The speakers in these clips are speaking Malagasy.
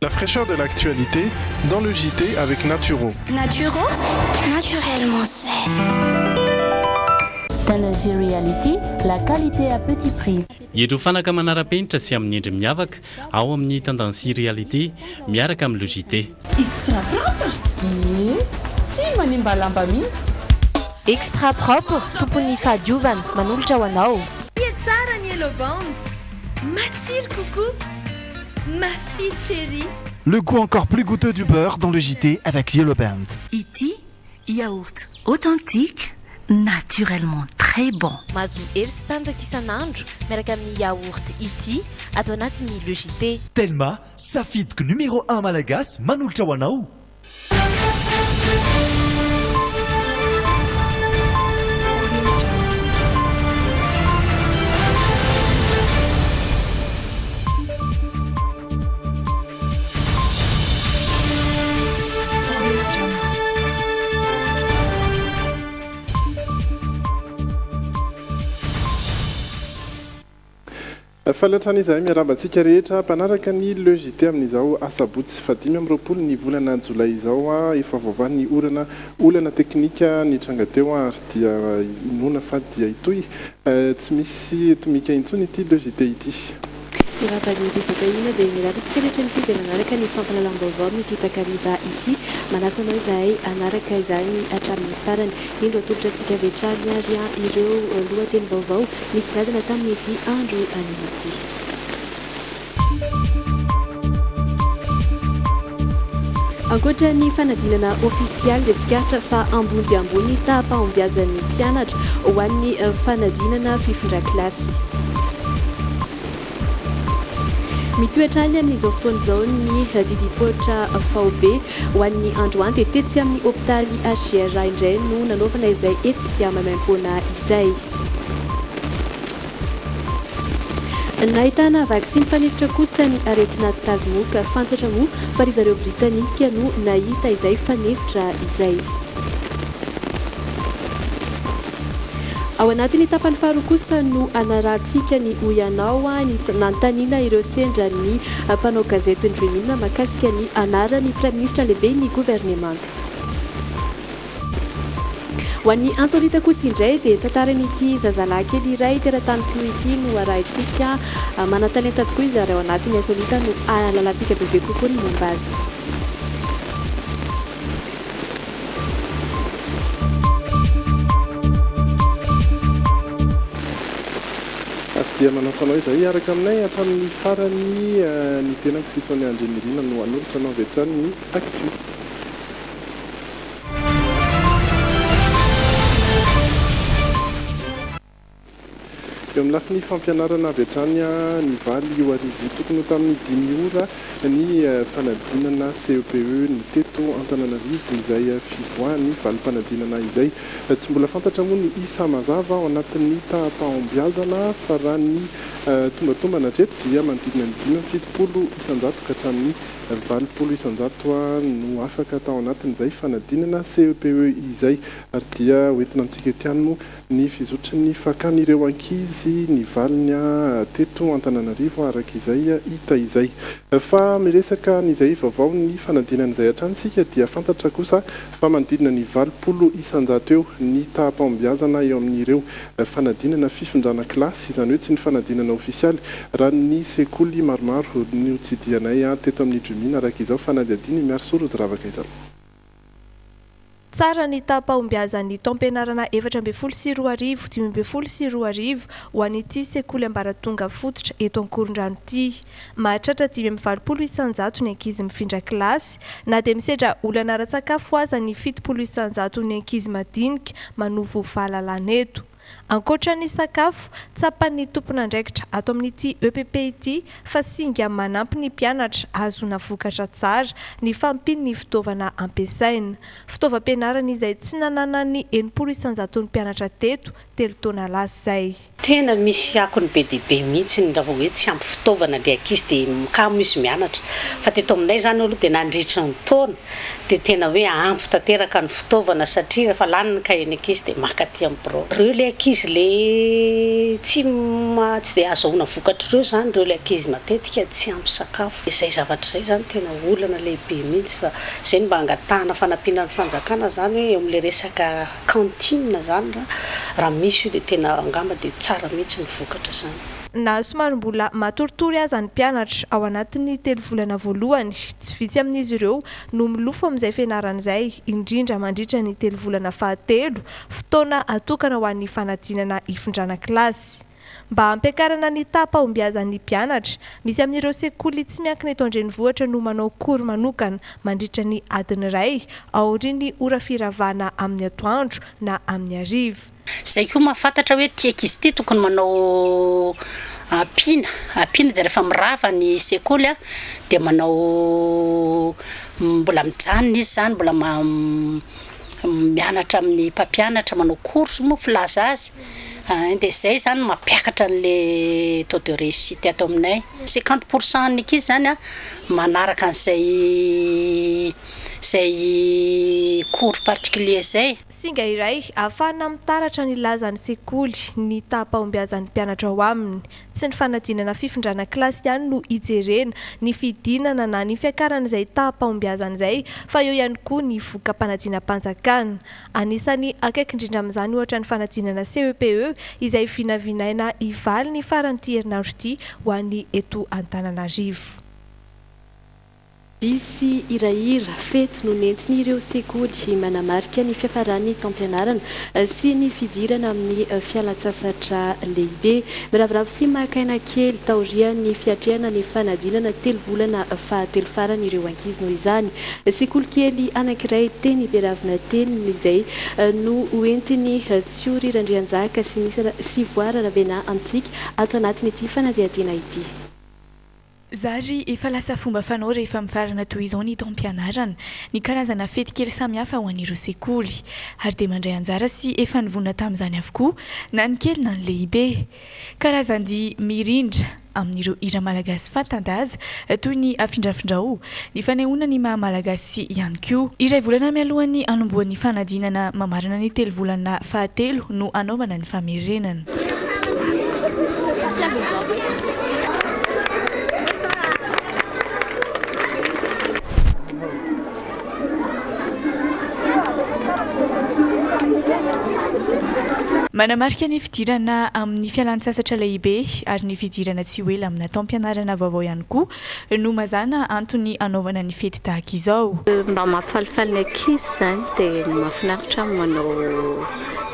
La fraîcheur de l'actualité dans le JT avec Naturo. Naturo, naturellement sain. Tennessee Reality, la qualité à petit prix. Ireo fanaka manara-penitra sy amin'ny endriny miavaka ao amin'ny Tendancy Reality miaraka amin'ny Le JT. Extra propre? Ie, tsy manimba lamba mihitsy. Extra propre, tompon'ny fahadiovana, manolotra ho anao. Tia tsara ny Yellow Band, matsiro kokoa, mafilotra ery. Le goût encore plus goûteux du beurre dans le JT avec Yellow Band. Ity yaourt authentique, naturellement très bon. Mahazo hery sy tanjaka isan'andro miaraka amin'ny yaourt ity ato anatin'ny Le JT. Telma, safidiko numéro un malagasy manolotra ho anao. Faly hatrany izahay miarahaba antsika rehetra mpanaraka ny Le JT amin'izao asabotsy fahadimy amby 20 ny volana jolay izao. Efa voavaha ny orana olana teknika nitranga teo ary dia inoana fa dia hitohy tsy misy tomika intsony ity Le JT ity. Mirava ny rivotra dia mirava antsika rehetra ny izay nanaraka ny fampahalalam-baovao amin'ity takariva ity. Manasa anao izahay hanaraka izany hatramin'ny farany. Indro atolotra antsika avy hatrany ary ireo lohateny vaovao nisongadina tamin'ity andro anio ity. Ankoatra ny fanadinana ofisialy dia tsikaritra fa ambony dia ambony ny taham-pahombiazan'ny mpianatra ho an'ny fanadinana fifindran-kilasy. Mitohy hatrany amin'izao fotoana izao ny didim-poitra faobe. Ho an'ny androany dia tetsy amin'ny hopitaly HJRA indray no nanaovana izay hetsika maimaimpoana izay. Nahitana vaksiny fanefitra kosa ny aretina tazomoka. Fantatra moa fa ry zareo Britanika no nahita izay fanefitra izay. Ao anatin'ny tapany faharoa kosa no hanarahantsika ny Hoy Ianao nanontaniana ireo sendra ny mpanao gazetin'ny Dream'in mahakasika ny anaran'ny Praiminisitra lehiben'ny governemanta. Ho an'ny Insolite kosa indray dia tantaran'ity zazalahy kely iray teratany sinoa ity no arahintsika. Manan-talenta tokoa izy ary ao anatin'ny Insolite no ahalalantsika bebe kokoa ny momba azy. Ary dia manasa anao izahay hiaraka aminay hatramin'ny farany. Ny tenako sy Sonia Andrianirina no hanolotra anao avy hatrany ny Actu. Eo amin'ny lafiny fampianarana avy hatrany, nivaly io hariva io tokony ho tamin'ny dimy ora ny fanadinana CEPE ny teto Antananarivo izay fivoahan'ny valim-panadinana izay. Tsy mbola fantatra moa ny isa mazava ao anatin'ny taham-pahombiazana fa raha ny tombatombana hatreto dia manodidina ny 75% ka hatramin'ny 80% no afaka tao anatin'izay fanadinana CEPE izay ary dia hoentina amintsika eto ihany moa Ny fizotry ny fakan'ireo ankizy ny valiny teto Antananarivo araka izay hita izay. Fa miresaka an'izay vaovao ny fanadinana izay hatrany isika dia fantatra kosa fa manodidina ny 80% eo ny taham-pahombiazana eo amin'ireo fanadinana fifindrana kilasy, izany hoe tsy ny fanadinana ofisialy raha ny sekoly maromaro notsidihanay teto amin'ny Dream'in araka izao fanadihadian'i Miarisoa Rojoravaka izao. Tsara ny taham-pahombiazan'ny taom-pianarana 2014, 2015 ho an'ity sekoly ambaratonga fototra eto Ankorondrano ity. Mahatratra 85% ny ankizy mifindra kilasy, na dia misedra olana ara-tsakafo aza ny 70 isan-jaton'ny ankizy madinika manovo fahalalana eto. Ankoatra ny sakafo, tsapan'ny tompon'andraikitra ato amin'ity EPP ity fa singa manampy ny mpianatra hahazoana vokatra tsara ny fahampian'ny fitaovana ampiasaina. Fitaovam-pianarana izay tsy nananan'ny 60 isan-jaton'ny mpianatra teto, telo taona lasa izay. Tena misy akony be dia be mihitsy raha vao hoe tsy ampy fitaovana ilay ankizy dia kamo izy mianatra. Fa teto aminay izany aloha dia nandritry ny taona dia tena hoe ampy tanteraka ny fitaovana satria rehefa lany ny cahier-ny ankizy dia maka aty amin'ny birao. Ireo ilay ankizy. ankizy le tsy tsy dia ahazahoana vokatra ireo izany, ireo ilay ankizy matetika tsy ampy sakafo. Izay zavatra izay izany tena olana lehibe mihitsy fa izay no mba angatahana fanampiana ny fanjakana izany hoe eo amin'ilay resaka cantine izany raha misy io dia tena angamba dia tsara mihitsy ny vokatra izany. Na somary mbola matoritory aza ny mpianatra ao anatin'ny telo volana voalohany, tsy vitsy amin'izy ireo no milofo amin'izay fianarana izay, indrindra mandritra ny telo volana fahatelo, fotoana atokana ho an'ny fanadinana hifindrana kilasy. Mba hampiakarana ny taham-pahombiazan'ny mpianatra, misy amin'ireo sekoly tsy miankina eto an-drenivohitra no manao cours manokana mandritra ny adiny iray aorian'ny ora firavana amin'ny atoandro na amin'ny hariva. Zay koa mahafantatra hoe ty ankizy ity tokony manao ampiana, ampiana dia rehefa mirava ny sekoly dia manao mbola mijanona izy zany mbola mianatra amin'ny mpampianatra manao cours moa filaza azy dia izay izany no mampiakatra an'le taux de réussite ato aminay. 50 pour cent ny ankizy izany an manaraka an'izay izay cours particulier izay. Singa iray ahafahana mitaratra ny lazan'ny sekoly ny taham-pahombiazan'ny mpianatra ao aminy. Tsy ny fanadinana fifindrana kilasy ihany no hijerena ny fidinana na ny fiakaran'izay taham-pahombiazana izay fa eo ihany koa ny voka-panadinam-panjakana. Anisan'ny akaiky indrindra amin'izany ohatra ny fanadinana CEPE izay vinavinaina hivaly ny faran'ity herinandro ity ho an'ny eto Antananarivo. Dihy sy hirahira, fety no nentin'ireo sekoly manamarika ny fiafaran'ny taom-pianarana sy ny fidirana amin'ny fialantsasatra lehibe. Miraviravy sy maka aina kely taorian'ny fiatrehana ny fanadinana telo volana fahatelo farany ireo ankizy noho izany. Sekoly kely anankiray teny Beravina teny izay no hoentin'i Tsiory Randrianjaka sy sy Voara Rabenà amintsika ato anatin'ity fanadihadiana ity. Zary efa lasa fomba fanao rehefa mifarana toy izao ny taom-pianarana, ny karazana fety kely samihafa ho an'ireo sekoly. Ary dia mandray anjara sy efa nivonona tamin'izany avokoa na ny kely na ny lehibe. Karazan-dihy mirindra amin'ireo hira malagasy fanta-daza toy ny Afindrafindrao, ny fanehoana ny maha malagasy ihany koa. Iray volana mialohan'ny hanombohan'ny fanadinana mamarana ny telo volana fahatelo no hanaovana ny famerenana. Manamarika ny fidirana amin'ny fialan-tsasatra lehibe ary ny fidirana tsy ho ela amina taom-pianarana vaovao ihany koa no mazàna antony hanaovana ny fety tahaka izao. Mba mampifalifaly ny ankizy izany dia mahafinaritra ny manao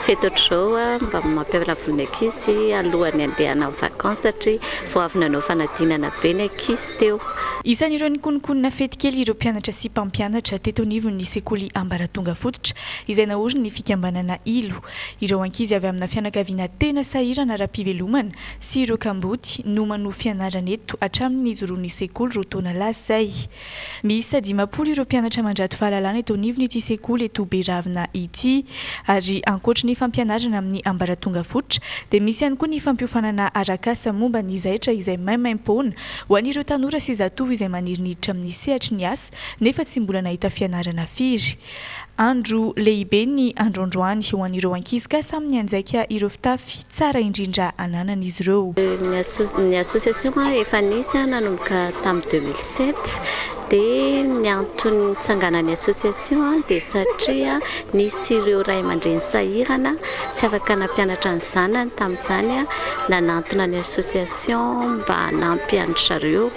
fety ohatr'izao mba mampiala voly ny ankizy alohan'ny handehanana amin'ny vacances satria vao avy nanao fanadinana be ny ankizy teo. Isan'ireo nikononkonona fety kely ireo mpianatra sy mpampianatra teto anivon'ny sekoly ambaratonga fototra izay naorin'ny fikambanana Ilo. Ireo ankizy avy amina fianakaviana tena sahirana ara-pivelomana sy ireo kamboty no manohy fianarana eto hatramin'ny nijoroan'ny sekoly roa taona lasa izay. Miisa 50 ireo mpianatra mandrato fahalalana eto anivon'ity sekoly eto Beravina ity. Ary ankoatry ny fampianarana amin'ny ambaratonga fototra dia misy ihany koa ny fampiofanana arak'asa momba ny zaitra izay maimaimpoana ho an'ireo tanora sy zatovo izay maniry ny hiditra amin'ny sehatry ny asa nefa tsy mbola nahita fianarana firy. Andro lehibe ny andro androany ho an'ireo ankizy ka samy nianjaika ireo fitafy tsara indrindra ananan'izy ireo. Ny association efa nisy nanomboka tamin'ny 2007 dia ny antony nitsanganan'ny association dia satria nisy ireo ray aman-dreny sahirana tsy afaka nampianatra ny zanany tamin'izany nanantona ny association mba hanampy an-dry zareo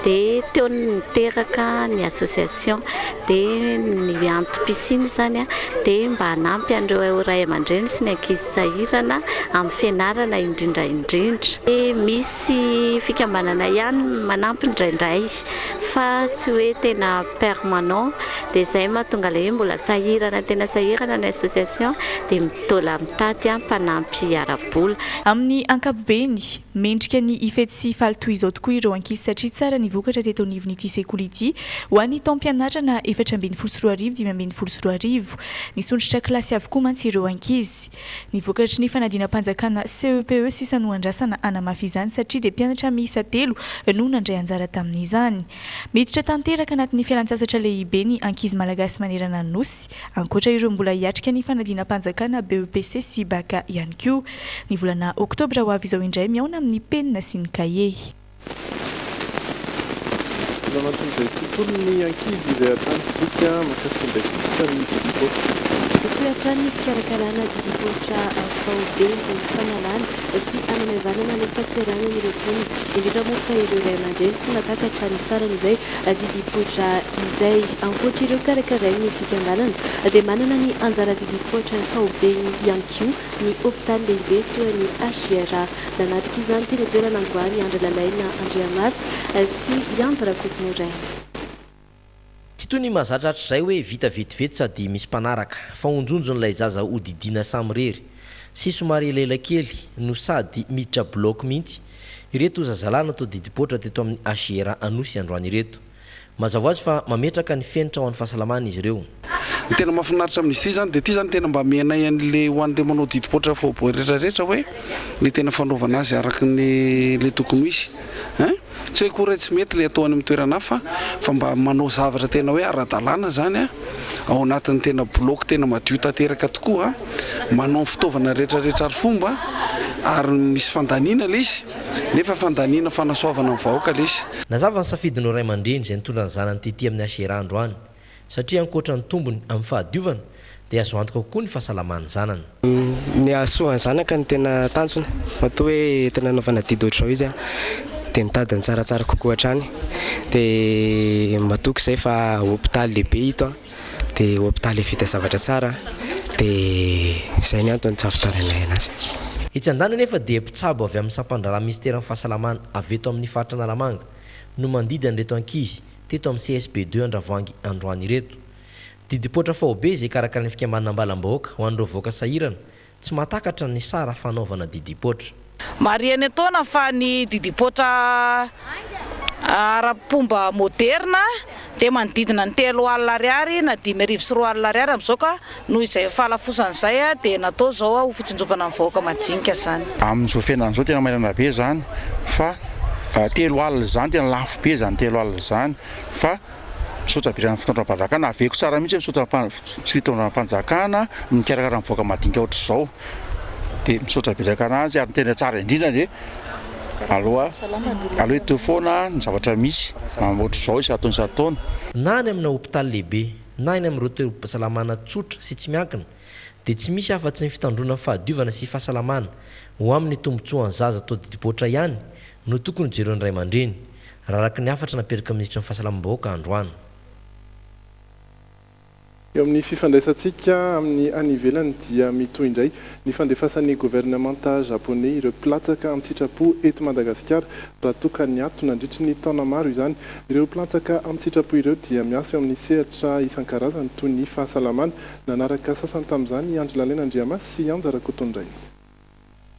dia teo no niteraka ny association dia ny antom-pisiany izany dia mba hanampy an'ireo ray aman-dreny sy ny ankizy sahirana amin'ny fianarana indrindra indrindra. Dia misy fikambanana ihany manampy indraindray fa tsy hoe tena permanent dia izay mahatonga ilay hoe mbola sahirana tena sahirana ny association dia mbola mitady mpanampy ara-bola. Amin'ny ankapobeny, mendrika ny hifety sy hifaly toy izao tokoa ireo ankizy satria tsara ny. vokatra teto anivon'ity sekoly ity ho an'ny taom-pianarana 2014 2015. Nisondrotra kilasy avokoa mantsy ireo ankizy. Ny vokatry ny fanadinam-panjakana CEPE sisa no andrasana hanamafy izany satria dia mpianatra miisa telo no nandray anjara tamin'izany. Miditra tanteraka anatin'ny fialantsasatra lehibe ny ankizy malagasy manerana ny Nosy, ankoatra ireo mbola hiatrika ny fanadinam-panjakana BEPC sy Bacc ihany koa. Ny volana oktobra ho avy izao indray mihaona amin'ny penina sy ny kahie. Ao anatin'izay tontolon'ny ankizy izay hatrany isika mankafy indray kosa ny didim-paositra. Mitohy hatrany ny fikarakarana didim-paositra faobe ho fanalana sy hanamaivanana ny fahasahiranan'ireo mponina, indrindra moa fa ireo ray aman-dreny tsy mahatakatra ny saran'izay didim-poitra izay. Ankoatra ireo karakarain'ny fikambanana dia manana ny anjara didim-poitra faobe ihany koa ny hopitaly lehibe toa ny HJRA. Nanatrika izany teny an-toerana androany i Andry Lalaina Andriamasy sy i Anja Rakotonirainy. Tsy toy ny mahazatra hatrizay hoe vita vetivety sady misy mpanaraka, fa onjonjon'ilay zaza hodidiana samirery, sy somary elaela kely no sady miditra bloc mihitsy ireto zazalahy natao didim-poatra teto amin'ny HIRA Anosy androany ireto. Mazava ho azy fa mametraka ny fenitra ho an'ny fahasalamana izy ireo. Ny tena mahafinaritra amin'izy ity izany dia ity izany tena mba amenay an'le ho an'le manao didim-poatra faobe rehetra rehetra hoe le tena fanaovana azy araka ny le tokony ho izy hein! Tsy hoe akory hoe tsy mety le atao any amin'ny toerana hafa fa mba manao zavatra tena hoe ara-dalàna izany an, ao anatin'ny tena bloc tena madio tanteraka tokoa, manao ny fitaovana rehetra rehetra arifomba ary misy fandaniana le izy nefa fandaniana fanasoavana ny vahoaka le izy. Nazava ny safidin'ireo ray aman-dreny izay nitondra ny zanany tety amin'ny HRA androany. Satria ankoatra ny tombony amin'ny fahadiovana dia azo antoka kokoa ny fahasalaman'ny zanany. Ny hahasoa ny zanaka no tena tanjona, matoa hoe entina anaovana didy ohatr'izao izy dia mitady ny tsaratsara kokoa hatrany, dia matoky izay fa hopitaly lehibe ito dia hopitaly vita zavatra tsara dia izay ny antony tsy ahavitaranay anazy. Etsy andaniny anefa dia mpitsabo avy amin'ny sampandraharaha minisiteran'ny fahasalamana avy eto amin'ny faritra Analamanga no mandidy an'ireto ankizy teto amin'ny CSB ii Andravoahangy androany ireto. Didim-poatra faobe izay karakarain'ny fikambanana Ambalam-bahoaka ho an'ireo vahoaka sahirana tsy mahatakatra ny sara fanaovana didim-poatra. Marihana etoana fa ny didim-poatra ara-pomba moderina dia manodidina ny 30 ariary na 2005 ariary amin'izao ka noho izay fahalafosana izay dia natao izao ho fitsinjovana ny vahoaka madinika izany. Amin'izao fiainana izao tena mairana be izany fa 30 izany tena lafo be izany 30 izany fa misaotra be ny fitondram-panjakana aveko tsara mihitsy misaotra fitondram-panjakana mikarakara ny vahoaka madinika ohatr'izao dia misaotra betsaka anazy ary ny tena tsara indrindra dia aloha aloha eto foana ny zavatra misy ohatr'izao isan-taona isan-taona. Na any amina hopitaly lehibe na any amin'ireo toeram-pahasalamana tsotra sy tsy miankina dia tsy misy afa-tsy ny fitandroana fahadiovana sy fahasalamana ho amin'ny tombontsoan'ny zaza toa didim-poatra ihany no tokony hojeren'ny ray aman-dreny, raha araka ny hafatra napetraky ny minisitry ny Fahasalamam-bahoaka androany. Eo amin'ny fifandraisantsika amin'ny any ivelany dia mitohy indray ny fandefasan'ny governemanta Japoney ireo mpilatsaka an-tsitrapo eto Madagasikara raha toa ka niato nandritry ny taona maro izany. Ireo mpilatsaka an-tsitrapo ireo dia miasa eo amin'ny sehatra isan-karazany toy ny fahasalamana. Nanaraka sasany tamin'izany i Andry Lalaina Andriamasy sy i Anja Rakotondraina.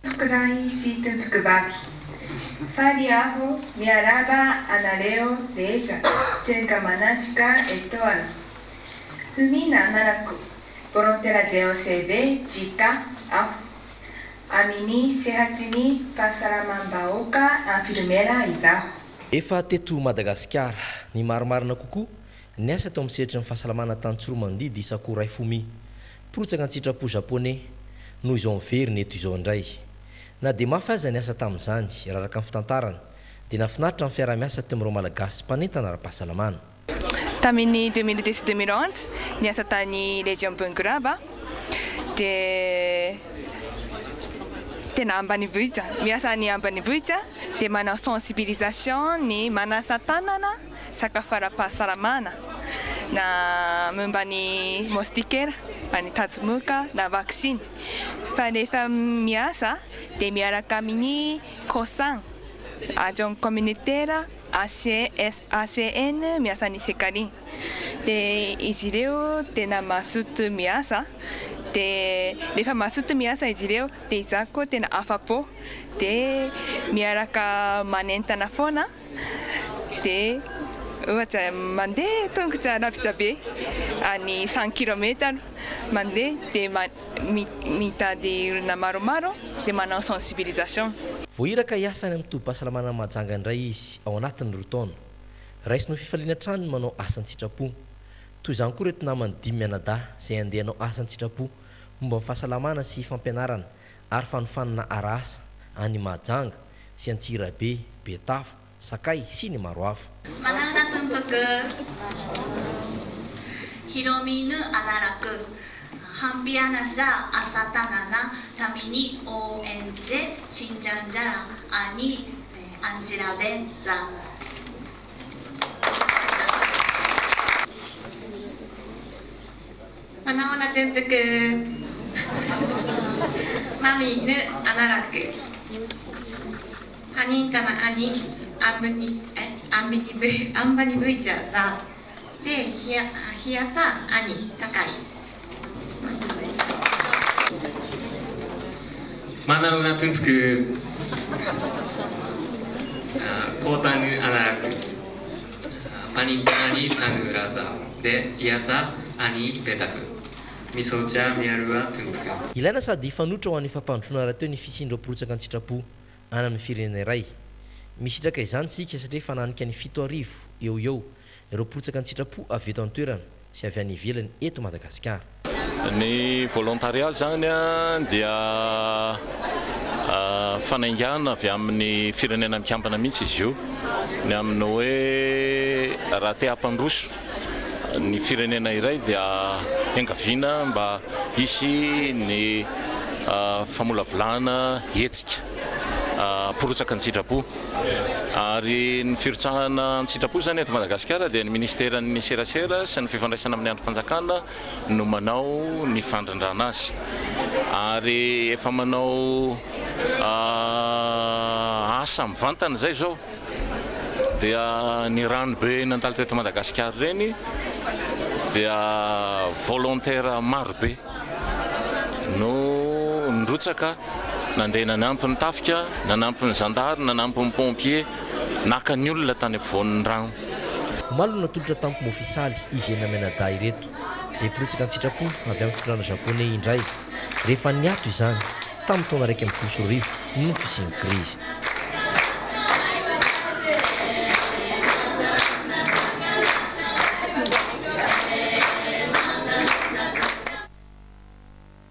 Tompokolahy sy tompokovavy, faly aho miarahaba anareo rehetra tonga manatrika etoana. Fumina anarako, volontera JOCV JK aho. Amin'ny sehatry ny fahasalamam-bahoaka infirmiera izaho. Efa teto Madagasikara, ny marimarina kokoa, niasa teo amin'ny sehatry ny fahasalamana tany Tsiroamandidy i Sakurai Fumi. Mpirotsaka an-tsitrapo Japoney, no izao miverina eto izao indray. Na dia mafy aza ny asa tamin'izany, raha araka ny fitantarany, dia nahafinaritra ny fiaraha-miasa teo amin'ireo Malagasy mpanentana ara-pahasalamana. Tamin'ny 2010 sy 2011, niasa tany Légion Bongolava aho, dia tena ambanivohitra, miasa any ambanivohitra dia manao sensibilisation ny manasa tanana, sakafo ara-pahasalamana na momba ny moustiquaire any tazomoka na vaksiny fa rehefa miasa dia miaraka amin'ny COSAN, agent communautaire ACN miasa any Sekarina dia izy ireo tena mazoto miasa dia rehefa mazoto miasa izy ireo dia izaho koa tena afa-po dia miaraka manentana foana. Dia ohatra mandeha tongotra lavitra be any cent kilomètre mandeha dia mitady olona maromaro dia manao sensibilisation. Voahiraka hiasa any amin'ny tobim-pahasalamana Mahajanga indray izy ao anatin'ny roa taona. Raisiny ho fifaliana hatrany ny manao asa an-tsitrapo. Toy izany koa ireto namany dimy mianadahy izay handeha hanao asa an-tsitrapo momba ny fahasalamana sy fampianarana ary fanofanana ara-asa any Mahajanga sy Antsirabe, Betafo, Sakay sy ny maro hafa. Manana tompoko Hiromi no anarako. Hampianatra asa tanana tamin'ny ONG Tsinjanjara any Antsirabe za. Manahoana tompoko. Mamy no anarako. Mpanintana any ambany ambanivohitra za. Te hiasa any Sakay. Manahoana tompoko. Kota no anarako. Mpanintana any Tanora za. Dia hiasa any Betafo. Misaotra mialoha tompoko. Ilaina sady fanoitra ho an'ny fampandrosoana rahateo ny fisian'ireo mpirotsaka an-tsitrapo any amin'ny firenena iray. Misitraka izany isika satria efa nanika ny 7000 eo ho eo ireo mpirotsaka an-tsitrapo avy eto an-toerana sy avy any ivelany eto Madagasikara. Ny volontariat izany dia fanaingana avy amin'ny firenena mikambana mihitsy izy io, ny amin'ny hoe raha te hampandroso ny firenena iray dia iangaviana mba hisy ny famolavolana hetsika mpirotsaka an-tsitrapo. Ary ny firotsahana an-tsitrapo izany eto Madagasikara dia ny Ministeran'ny Serasera sy ny Fifandraisana amin'ny Andrim-panjakana no manao ny fandrindrana azy. Ary efa manao asa mivantana izay izao. Dia ny rano be nandalo teto Madagasikara ireny dia volontaire maro be no nirotsaka nandeha nanampy ny tafika, nanampy ny zandary, nanampy ny pompier, naka ny olona tany ampovoan'ny rano. Omaly no natolotra tamin'ny Mofisaly izy enina mianadahy ireto, izay mpirotsaka an-tsitrapo avy amin'ny fitondrana Japoney indray, rehefa niato izany tamin'ny taona 2011 noho ny fisian'ny krizy.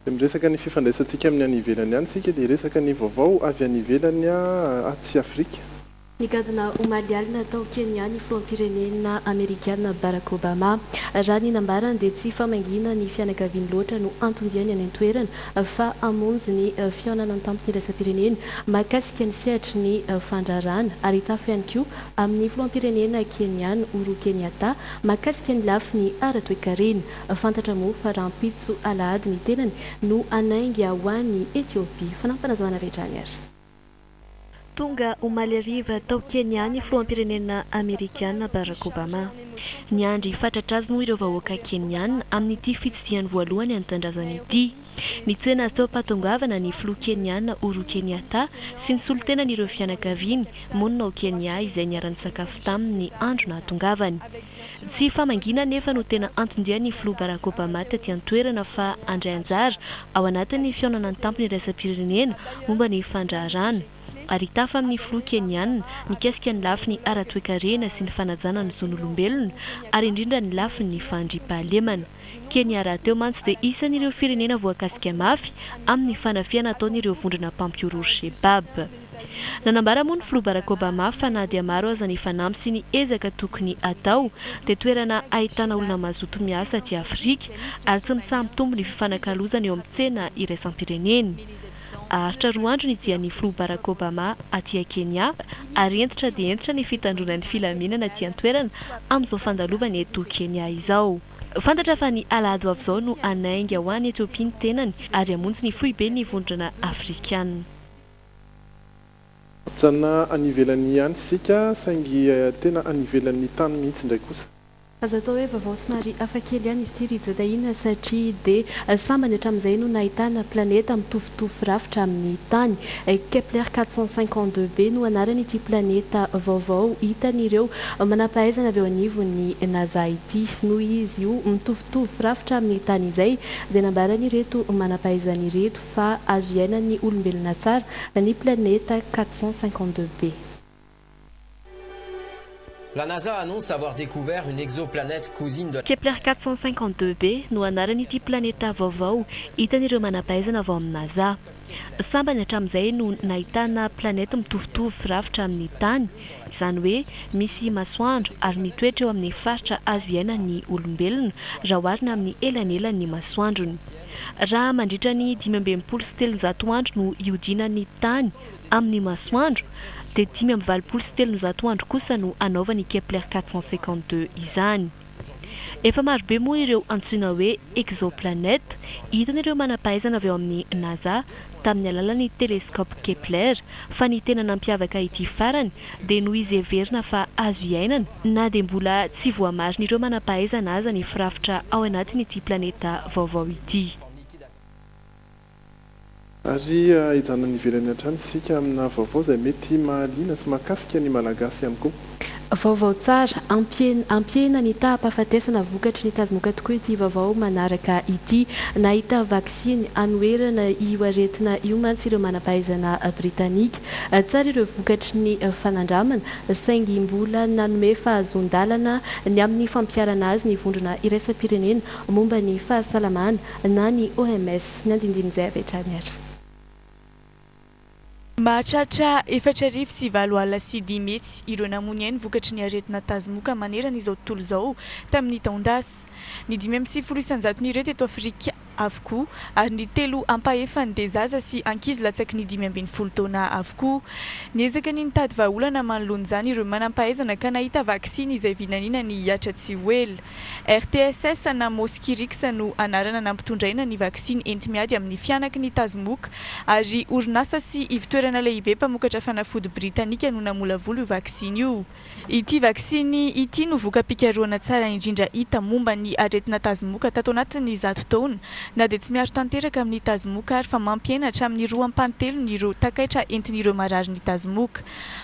Dia miresaka ny fifandraisantsika amin'ny any ivelany ihany isika dia hiresaka ny vaovao avy any ivelany atsy Afrika. Nigadona omaly alina tao Kenya ny filoham-pirenena amerikana Barack Obama. Raha ny nambarany dia tsy famangiana ny fianakaviany loatra no anton-diany any an-toerana fa hamonjy ny fihaonana an-tampony iraisam-pirenena mahakasika ny sehatry ny fandraharahana ary hitafo ihany koa amin'ny filoham-pirenena Kenyan Uhuru Kenyatta mahakasika ny lafiny ara-toekarena. Fantatra moa fa rahampitso alahady ny tenany no hanainga ho any Ethiopie. Fanampinazavana avy hatrany ary. Tonga omaly hariva tao Kenya ny filoham-pirenena amerikana Barack Obama. Niandry fatratra azy moa ireo vahoaka Kenyana amin'ity fitsidihany voalohany an'i-tandrazany ity. Nitsena azy teo am-pahatongavana ny filoha Kenyana Uhuru Kenyatta sy ny solontenan'ireo fianakaviany monina ao Kenya izay niara-nisakafo taminy ny andro nahatongavany. Tsy famangiana anefa no tena anton-dian'ny filoha Barack Obama taty an-toerana fa handray anjara ao anatin'ny fihaonana an-tampony iraisam-pirenena momba ny fandraharahana ary hitafa amin'ny filoha Kenyan mikasika ny lafiny ara-toekarena sy ny fanajana ny zon'olombelona ary indrindra ny lafiny fandriampahalemana. Kenya rahateo mantsy dia isan'ireo firenena voakasika mafy amin'ny fanafihana ataon'ireo vondrona mpampihorohoro Shebab. Nanambara moa ny filoha Barack Obama fa na dia maro aza ny fanamby sy ny ezaka tokony hatao dia toerana ahitana olona mazoto miasa aty Afrika ary tsy mitsaha-mitombo ny fifanakalozana eo amin'ny tsena iraisam-pirenena. Haharitra roa andro ny dian'ny filoha Barack Obama aty Kenya ary hentitra dia hentitra ny fitandroana ny filaminana aty an-toerana amin'izao fandalovany eto Kenya izao. Fantatra fa ny alahady ho avy izao no hanainga ho any Etiopia ny tenany ary hamonjy ny foiben'ny Vondrona Afrikana. Mijanona any ivelany ihany isika, saingy tena any ivelan'ny tany mihitsy indray kosa. Azo atao hoe vaovao somary hafakely ihany izy ity ry Jodahina satria dia sambany hatramin'izay no nahitana planeta mitovitovy firafitra amin'ny Tany. Kepler 452 b no anaran'ity planeta vaovao hitan'ireo manampahaizana avy eo anivon'ny NASA ity. Noho izy io mitovitovy firafitra amin'ny Tany izay dia nambaran'ireto manampahaizana ireto fa azo iainan'ny olombelona tsara ny planeta 452 b. La NASA annonce avoir découvert une exoplanète cousine de. Kepler 452 b no anaran'ity planeta vaovao hitan'ireo manam-pahaizana avy ao amin'ny NASA. Sambany hatramin'izay no nahitana planeta mitovitovy firafitra amin'ny Tany, izany hoe misy masoandro ary mitoetra eo amin'ny faritra azo iainan'ny olombelona raha oharina amin'ny elanelan'ny masoandrony. Raha mandritra ny 365 andro no ihodinan'ny Tany amin'ny masoandro, dia 385 andro kosa no hanaovan'i Kepler 452 izany. Efa marobe moa ireo antsoina hoe exoplanètes hitan'ireo manam-pahaizana avy ao amin'ny NASA tamin'ny alalan'ny télescope Kepler fa ny tena nampiavaka ity farany dia noho izy heverina fa azo iainana na dia mbola tsy voamarin'ireo manam-pahaizana aza ny firafitra ao anatin'ity planeta vaovao ity. Ary hijanona any ivelany hatrany isika amina vaovao izay mety mahaliana sy mahakasika ny Malagasy ihany koa. Vaovao tsara, Hampihena ny taham-pahafatesana vokatry ny tazomoka tokoa ity vaovao manaraka ity. Nahita vaksiny hanoherana io aretina io mantsy ireo manam-pahaizana britanika. Tsara ireo vokatry ny fanandramana, saingy mbola nanome fahazoan-dalana ny amin'ny fampiharana azy ny Vondrona iraisam-pirenena momba ny fahasalamana na ny OMS. Ny andindinin'izay avy hatrany ary. Mahatratra 540 500 ireo namoy ny ainy vokatry ny aretina tazomoka manerana izao tontolo izao tamin'ny taon-dasa. Ny 95 isan-jaton'ireo teto Afrika avokoa ary ny telo ampahefany dia zaza sy ankizy latsaky ny 15 taona avokoa. Niezaka ny nitady vahaolana manoloana izany ireo manam-pahaizana ka nahita vaksiny izay vinaniana ny hihatra tsy ho ela. RTSS na Mosquirix no anarana nampitondraina ny vaksiny enti-miady amin'ny fihanaky ny tazomoka ary orinasa sy ivotoerana lehibe mpamokatra fanafody britanika no namolavola io vaksiny io. Ity vaksiny ity no voka-pikarohana tsara indrindra hita momba ny aretina tazomoka tato anatin'ny zato taona, na dia tsy miaro tanteraka amin'ny tazomoka ary fa mampihena hatramin'ny roa ampahatelony ireo takaitra entin'ireo marary ny tazomoka.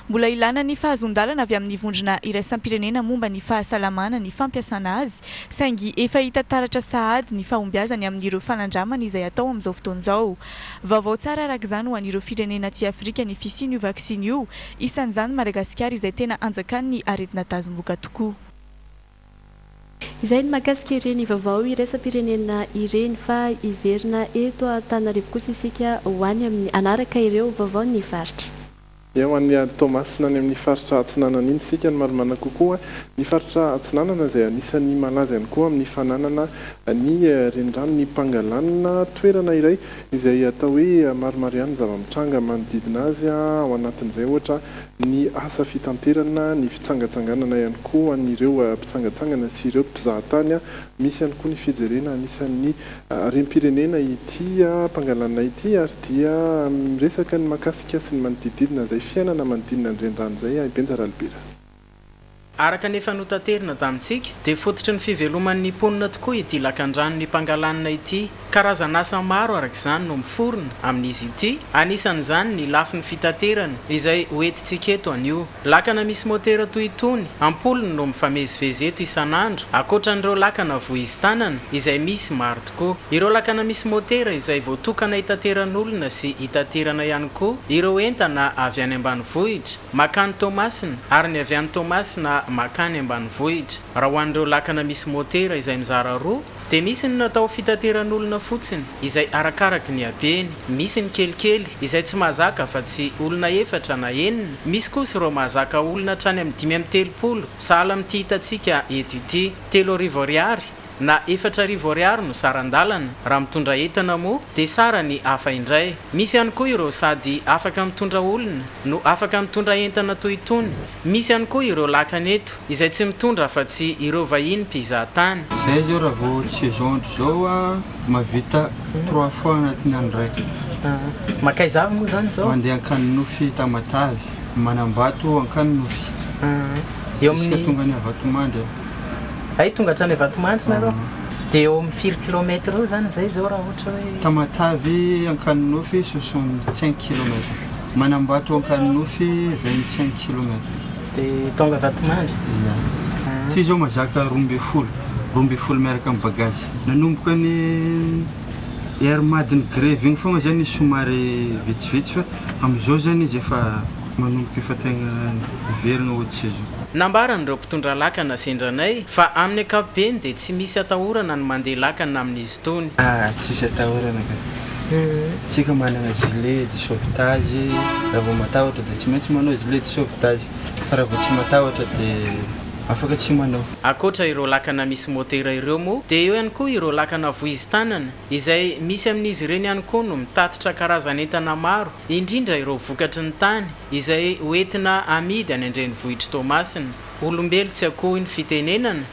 Mbola ilana ny fahazoan-dalana avy amin'ny vondrona iraisam-pirenena momba ny fahasalamana ny fampiasana azy, saingy efa hita taratra sahady ny fahombiazany amin'ireo fanandramana izay atao amin'izao fotoana izao. Vaovao tsara araka izany ho an'ireo firenena aty Afrika ny fisian'io vaksiny io, isan'izany Madagasikara izay tena anjakan'ny aretina tazomoka tokoa. Izay ny mahakasika ireny vaovao iraisam-pirenena ireny fa hiverina eto Antananarivo kosa isika ho any amin'ny hanaraka ireo vaovaon'ny faritra. Eo ho any Toamasina any amin'ny faritra Atsinanana iny isika no marimarina kokoa. Ny faritra Atsinanana izay anisan'ny malaza ihany koa amin'ny fananana ny reniranon'i Pangalana, toerana iray izay atao hoe maromaro ihany ny zava-mitranga manodidina azy, ao anatin'izay ohatra ny asa fitanterana, ny fitsangatsanganana ihany koa ho an'ireo mpitsangatsangana sy ireo mpizahatany. Misy ihany koa ny fijerena anisan'ny harem-pirenena ity Pangalana ity ary dia miresaka ny mahakasika sy ny manodididina izay fiainana manodidina ny renirano izay i Benja Ralibera. Araka ny efa notaterina tamintsika, dia fototry ny fiveloman'ny mponina tokoa ity lakandranon'i Pangalanina ity. Karazan'asa maro araka izany no miforona amin'izy ity, anisan'izany ny lafiny fitaterana, izay hoentintsika eto anio. Lakana misy motera toy itony, am-polony no mifamezivezy eto isan'andro, ankoatran'ireo lakana vohizin-tanana, izay misy maro tokoa. Ireo lakana misy motera izay voatokana hitateran'olona sy hitaterana ihany koa ireo entana avy any ambanivohitra makany Toamasina ary ny avy any Toamasina makany ambanivohitra. Raha ho an'ireo lakana misy motera izay mizara roa dia misy ny natao fitateran'olona fotsiny izay arakaraky ny habeny, misy ny kelikely izay tsy mahazaka afa-tsy olona efatra na enina, misy kosa ireo mahazaka olona hatrany amin'ny 35 sahala amin'ity hitantsika eto ity, 3000 ariary na 4000 ariary no saran-dalana, raha mitondra entana moa dia sarany hafa indray. Misy ihany koa ireo sady afaka mitondra olona no afaka mitondra entana toy itony. Misy ihany koa ireo lakana eto izay tsy mitondra afa-tsy ireo vahiny mpizaha tany. Zay zao raha vao saison ndry zao a mahavita trois fois anatin'ny andro raiky. Mankaiza avy moa zany zao? Mandeha Ankaninofy Tamatave, Manambato Ankaninofy. Eo amin'ny. Jusqu'à tonga any Avatomandry. Hay tonga hatrany Vatomandry nareo? Dia eo amin'ny firy kilomètre eo izany izay izao raha ohatra hoe. Tamatave Ankaninofy 65 kilomètre. Manambato Ankaninofy 25 kilomètre. Dia tonga Vatomandry? Ia. Ity izao mazaka 12, 12 miaraka amin'ny bagazy. Nanomboka ny Air Mad ny grevy igny fogna zany izy somary vitsivitsy fa amizao zany izy efa manomboka efa tegna miverigna haute saison. Nambaran'ireo mpitondra lakana sendra anay fa amin'ny ankapobeny dia tsy misy atahorana ny mandeha lakana amin'izy itony. Ah tsisy atahorana ka. Tsika managna gilet de sauvetage, raha vao matahotra de tsy maintsy manao gilet de sauvetage fa raha vao tsy matahotra de afaka tsy manao. Ankoatra ireo lakana misy motera ireo moa dia eo ihany koa ireo lakana voizin-tanana izay misy amin'izy ireny ihany koa no mitatitra karazan'entana maro indrindra ireo vokatry ny tany izay ho entina amidy any an-drenivohitr'i Toamasina. Olombelo tsy akoho ny fitenenana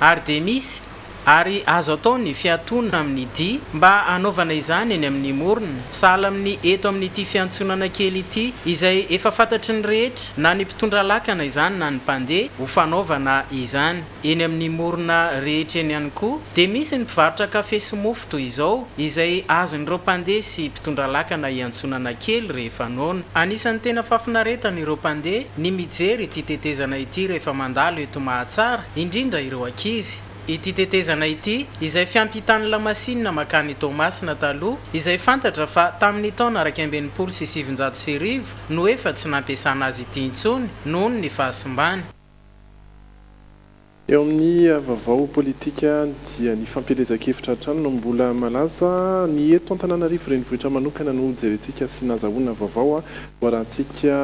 ary dia misy ary azo atao ny fiatoana amin'ny dia mba hanaovana izany eny amin'ny morona, sahala amin'ny eto amin'ity fiantsonana kely ity izay efa fantatry ny rehetra na ny mpitondra lakana izany na ny mpandeha ho fanaovana izany. Eny amin'ny morona rehetra eny ihany koa dia misy ny mpivarotra kafe sy mofo toy izao izay azon'ireo mpandeha sy mpitondra lakana iantsonana kely rehefa noana. Anisan'ny tena fahafinaretan'ireo mpandeha ny mijery ity tetezana ity rehefa mandalo eto Mahatsara, indrindra ireo ankizy. Ity tetezana ity, izay fiampitan'ny lamasinina mankany Toamasina taloha, izay fantatra fa tamin'ny taona 1961 no efa tsy nampiasana azy ity intsony noho ny fahasimbany. Eo amin'ny vaovao politika dia ny fampielezan-kevitra hatrany no mbola malaza. Ny eto Antananarivo renivohitra manokana no jerentsika sy nazahoana vaovao. Hoarahantsika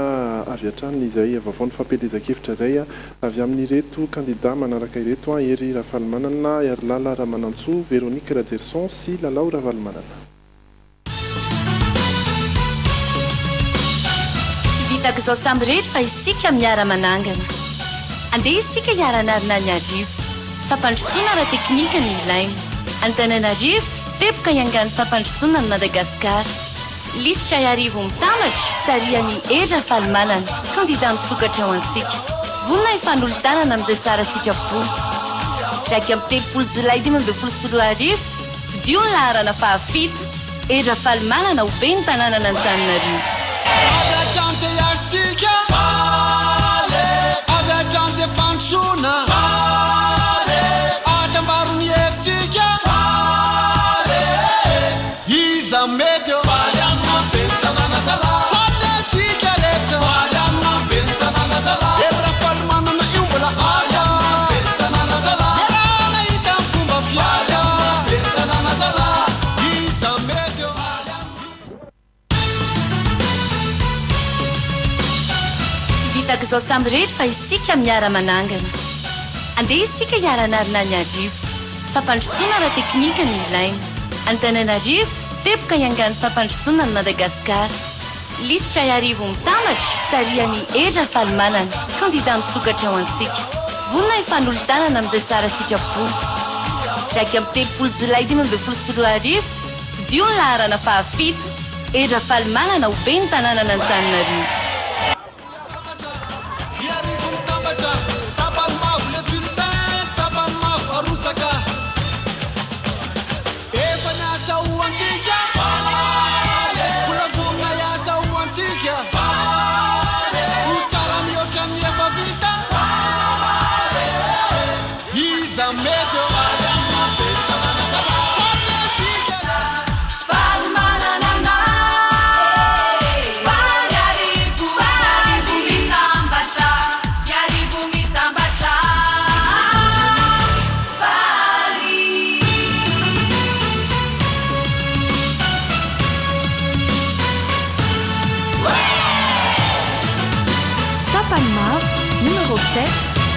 avy hatrany izay vaovao ny fampielezan-kevitra izay avy amin'ireto kandida manaraka ireto, Hery Rafalimanana, Herilala Ramanantsoa, Véronique Rajerison sy Lalao Ravalomanana. Tsy vitako izao samirery fa isika miara-manangana. Andeha isika hiara-hanarina an'Iarivo. Fampandrosoana ara-teknika no ilaina. Antananarivo, teboka iangan'ny fampandrosoana an'i Madagasikara. Lisitra Iarivo mitambatra, tarihan'i Hery Rafalimanana, kandida misokatra ho antsika. Vonona hifanolo-tanana amin'izay tsara sitrapo. 31 jolay 2015, fidio ny laharana fahafito, Hery Rafalimanana ho ben'ny tanànan'Antananarivo. Avy hatrany dia isika faly, avy hatrany dia fandrosoana faly, atambaro ny herintsika faly. Iza mety eo? Faly amina ben'ny tanàna zalahy. Faly antsika rehetra. Faly amina ben'ny tanàna zalahy. Hery Rafalimanana io mbola hafa. Faly amina ben'ny tanàna zalahy. Niaraha-nahita ny fomba fiasa. Faly amina ben'ny tanàna zalahy. Iza mety eo? Faly amina. Tsy vitako izao samirery fa isika miara-manangana. Andeha isika hiara-hanarina an'Iarivo. Fampandrosoana ara-teknika no ilaina. Antananarivo, teboka iangan'ny fampandrosoana an'i Madagasikara. Lisitra Iarivo mitambatra, tarihan'i Hery Rafalimanana, kandida misokatra ho antsika. Vonona hifanolo-tanana amin'izay tsara sitrapo. 31 jolay 2015, fidio ny laharana fahafito, Hery Rafalimanana ho ben'ny tanànan'Antananarivo. Iarivo mitambatra, tapany mavo le bulletin, tapany mavo arotsaka. Efa niasa ho antsika, faly. Mbola vonona hiasa ho antsika, faly. Ho tsara mihoatra ny efa vita, faly. Iza mety eo? Faly amina ben'ny tanàna zalahy. Faly antsika rehetra. Faly manana anao Faly Iarivo Iarivo mitambatra Iarivo mitambatra Faly. Tapany mavo, numéro 7,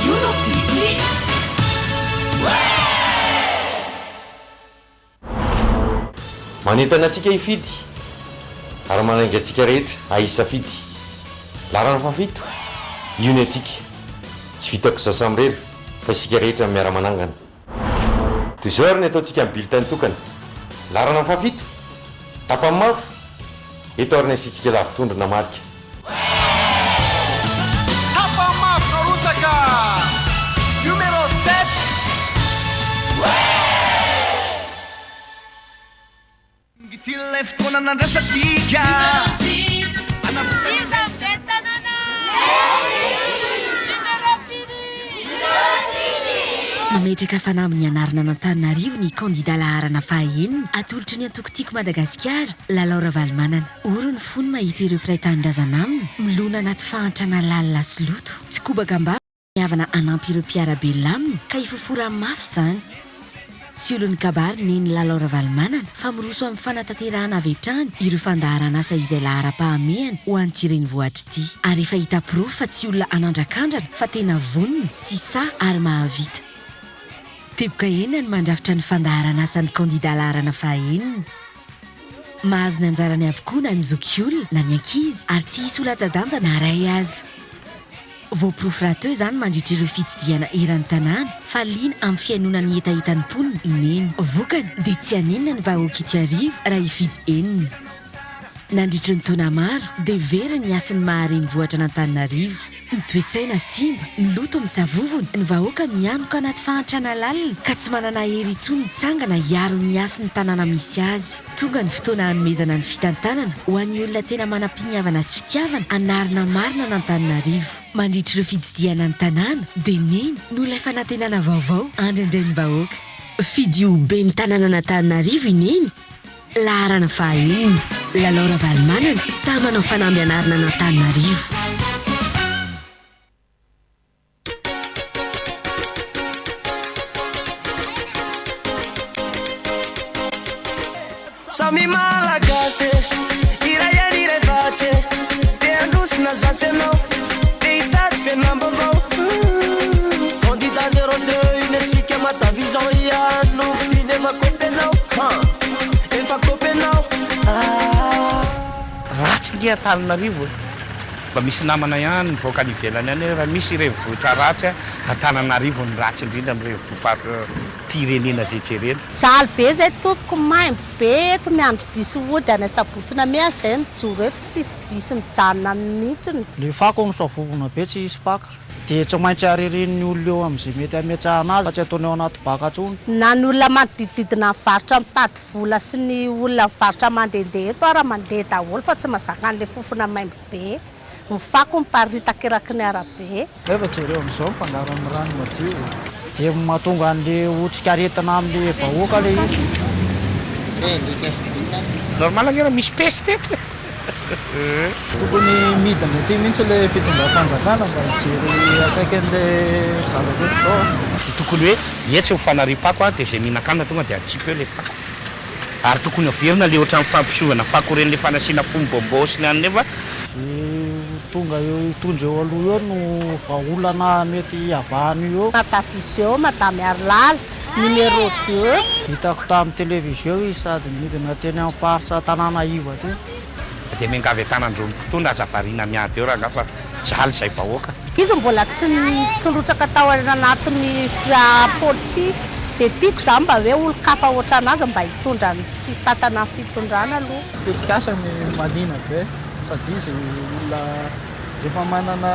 io no fidintsika. Manentana antsika hifidy ary manainga antsika rehetra hahisafidy. Laharana fahafito, io ny antsika. Tsy vitako izaho samirery fa isika rehetra miara-manangana. Toy izao ary ny ataontsika amin'ny bulletin tokana. Laharana fahafito, tapany mavo, eto ary ny asiantsika lavitondro na marika. Tapany mavo narotsaka, numéro 7. lay fotoana nandrasantsika. Mametraka fanamby ny hanarina an'Antananarivo ny kandida laharana faha-enina atolotry ny antoko Tiako Madagasikara, Lalao Ravalomanana. Ory ny fony mahita ireo mpiray tanindrazana aminy milona anaty fahantrana lalina sy loto. Tsy kobaka am-bava ny havana hanampy ireo mpiara-belona aminy ka hifofora mafy izany. Tsy olon'ny kabary Neny Lalao Ravalomanana fa miroso amin'ny fanatanterahana avy hatrany ireo fandaharan'asa izay laharam-pahamehana ho an'ity renivohitra ity. Ary efa hita porofo fa tsy olona hanandrakandrana fa tena vonona sy sahy ary mahavita. Teboka enina ny mandrafitra ny fandaharan'asan'ny kandida laharana fahaenina. Mahazo ny anjarany avokoa na ny zokiolona na ny ankizy ary tsy hisy ho latsa-danja na iray aza. Voaporofo rahateo izany mandritra ireo fitsidihana eran'ny tanàna fa liana amin'ny fihainoana ny hetahetan'ny mponina i Neny. Vokany dia tsy haninona ny vahoaka eto Iarivo raha hifidy enina. Nandritry ny taona maro dia very ny hasin'ny maha renivohitra an'Antananarivo. Ny toe-tsaina simba, ny loto misavovona, ny vahoaka mihanoka anaty fahantrana lalina ka tsy manana hery intsony hitsangana hiaro ny hasin'ny tanàna misy azy. Tonga ny fotoana hanomezana ny fitantanana ho an'ny olona tena manam-piniavana sy fitiavana hanarina marina an'Antananarivo. Mandritra ireo fitsidihana ny tanàna dia Neny no ilay fanantenana vaovao andrandrain'ny vahoaka. Fidio ho ben'ny tanànan'Antananarivo i Neny, laharana fahaenina. Lalao Ravalomanana, sahy manao fanamby hanarina an'Antananarivo. Samy Malagasy e, iray ary iray vatsy e, te handroso na zasy ianao, te hitady fiainam-baovao. Candidat 02 iny antsika Madavision ihany no fidiny efa kopy ianao, han, efa kopy ianao, ah. Ratsy nge Antananarivo e! Mba misy namana ihany mivoaka any ivelany any hoe raha misy renivohitra ratsy Antananarivo no ratsy indrindra amin'ny renivohim-pirenena izay jerena. Jaly be zay tompoko, maimbo be eto miandry bus hody any Sabotsy Namehana zay mijoro eto tsisy bus mijanona mihitsiny. Le fako misavovona be tsy hisy mpaka. Dia tsy maintsy aririan'ny olona eo amin'izay mety hametrahana azy fa tsy ataony ao anaty baka intsony. Na ny olona manodidididina mivarotra mitady vola sy ny olona mivarotra mandehandeha eto ara mandeha daholo fa tsy mazaka an'ilay fofona maimbo be, ny fako miparitaka eraky ny arabe. Nefa jereo amin'izao mifangaro amin'ny rano madio. Dia mahatonga an'le otrikaretina amin'le vahoaka le izy. Normal ange raha misy peste eto e. Tokony midina aty mihitsy le fitondram-panjakana mba hijery akaiky an'le zavatra ohatr'izao a. Tsy tokony hoe etsy ny fanariam-pako a, dia izay mihinan-kanina tonga dia atsipy eo ilay fako. Ary tokony averina ilay ohatran'ny fampiovana fako ireny ilay fanasiana fonom-bonbon sy ny anona io fa. Izay tonga eo hitondra eo aloha eo no vahaolana mety hiavahana io eo. Madaviseo, Madame Harilala, numéro deux. Hitako tamin'ny télévision izy sady nidina teny amin'ny faritra Tanàna iva teny. Dia miangavy an-tanan-droa ny mpitondra, aza variana miady eo rangahy fa jaly izay vahoaka. Izy mbola tsy tsy nirotsaka tao anatin'ny politika dia tiako za mba hoe olon-kafa ohatran'azy mba hitondra ny tsy hitantana ny fitondrana aloha. Tetikasany mahaliana be sady izy olona efa manana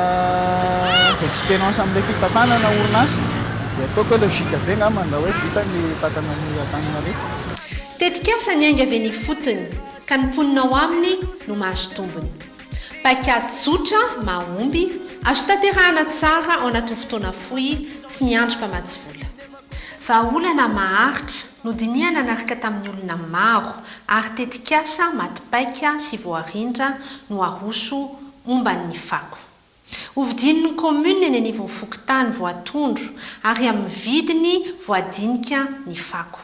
expérience amin'ilay fitantanana orinasa dia ataoko hoe logique be angamba raha hoe vita ny hitantana ny Antananarivo. Tetikasa niainga avy eny ifotony ka ny mponina ao aminy no mahazo tombony. Paikady tsotra, mahomby, azo tanterahana tsara ao anatin'ny fotoana fohy, tsy miandry mpamatsy vola. Vahaolana maharitra, nodinihana niaraka tamin'ny olona maro ary tetikasa maty paika sy voarindra no aroso momba ny fako. Hovidian'ny kaominina eny anivon'ny fokontany voatondro ary amin'ny vidiny voadinika ny fako.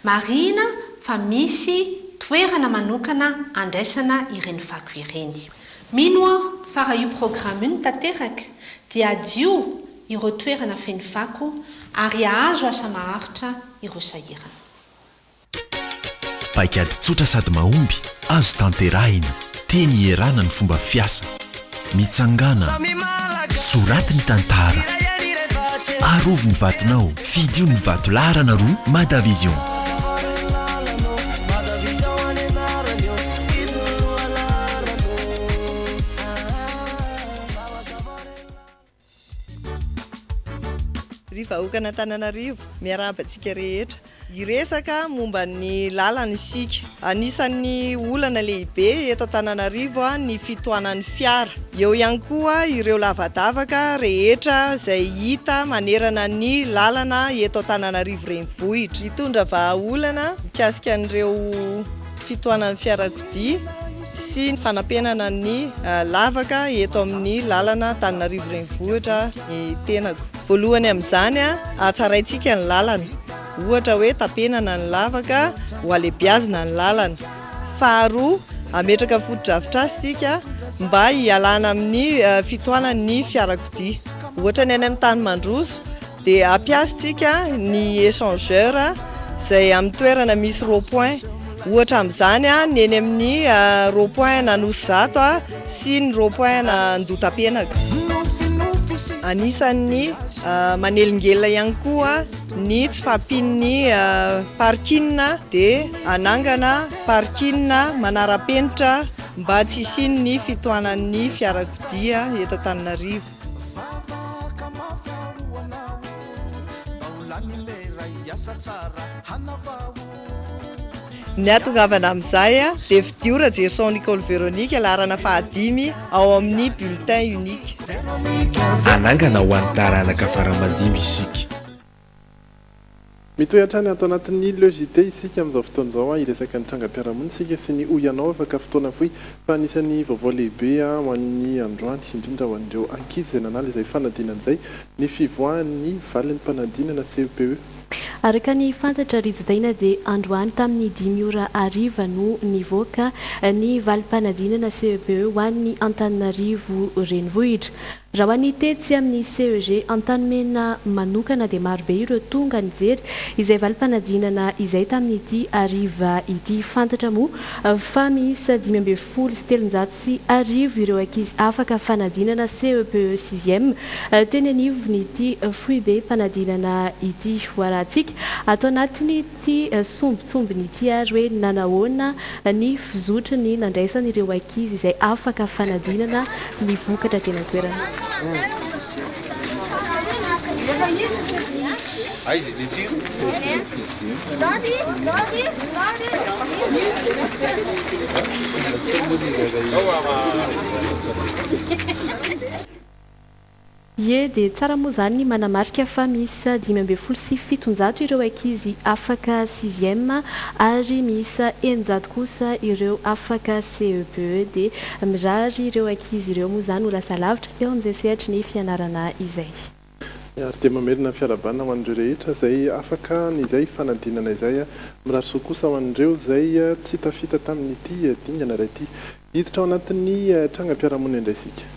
Marihina fa misy toerana manokana andraisana ireny fako ireny. Mino aho fa raha io programa io no tanteraka dia hadio ireo toerana feno fako ary hahazo asa maharitra ireo sahirana. Paikady tsotra sady mahomby, azo tanterahina. Teny ierana ny fomba fiasa. Mitsangàna. Soraty ny tantara. Arovy ny vatonao. Fidio ny vato laharana roa Madavision. Ry vahoakan'Antananarivo, miarahaba antsika rehetra. Hiresaka momba ny lalana isika. Anisan'ny olana lehibe eto Antananarivo ny fitohanan'ny fiara. Eo ihany koa ireo lavadavaka rehetra izay hita manerana ny lalana eto Antananarivo Renivohitra. Hitondra vahaolana mikasika an'ireo fitohanan'ny fiarakodia sy ny fanapenana ny lavaka eto amin'ny lalana Antananarivo Renivohitra ny tenako. Voalohany amin'izany, hatsaraintsika ny lalana. Ohatra hoe tapenana ny lavaka, ho alebiazina ny lalana. Faharoa, hametraka fotodrafitrasa isika mba hialana amin'ny fitohanan'ny fiarakodia. Ohatra ny any amin'ny tany mandroso dia hampiasintsika ny échangeur izay amin'ny toerana misy rond point. Ohatra amin'izany ny eny amin'ny rond point an'Anosizato sy ny rond point an'Andohatapenaka. Anisan'ny manelingelina ihany koa ny tsy fahampian'ny parking dia hanangana parking manara-penitra mba tsy hisian'ny fitohanan'ny fiarakodia eto Antananarivo. Ny hahatongavana amin'izay dia fidio Rajerison Nicole Véronique laharana fahadimy ao amin'ny bulletin unique. Hanangana ho an'ny taranaka fara-mandimby isika. Mitohy hatrany ato anatin'ny Le JT isika amin'izao fotoana izao hiresaka ny trangam-piarahamonina isika sy ny hoy ianao afaka fotoana fohy fa anisan'ny vaovao lehibe ho an'ny androany indrindra ho an'ireo ankizy izay nanala izay fanadinana izay ny fivoahan'ny valim-panadinana CEPE. Araka ny fantatra ry Jadaina dia androany tamin'ny dimy ora hariva no nivoaka ny valim-panadinana CEPE ho an'ny Antananarivo Renivohitra. Raha ho an'ny tetsy amin'ny CEG Antanimena manokana dia marobe ireo tonga nijery izay valim-panadinana izay tamin'ity hariva ity. Fantatra moa fa miisa 1315 ireo ankizy afaka fanadinana CEPE sixième Teny anivon'ity foibem-panadinana ity. Ho arahantsika ato anatin'ity sombintsombiny ity ary hoe nanahoana ny fizotry ny nandraisan'ireo ankizy izay afaka fanadinana ny vokatra teny an-toerana. Ie, dia tsara moa izany ny manamarika fa miisa 715 ireo ankizy afaka sixième ary miisa 600 kosa ireo afaka CEPE. Dia mirary ireo ankizy ireo moa izany ho lasa lavitra eo amin'izay sehatry ny fianarana izay. Ary dia mamerina ny fiarahabana ho an'ireo rehetra izay afaka an'izay fanadinana izay. Mirary soa kosa ho an'ireo izay tsy tafita tamin'ity dingana iray ity. Hiditra ao anatin'ny trangam-piarahamonina indray isika.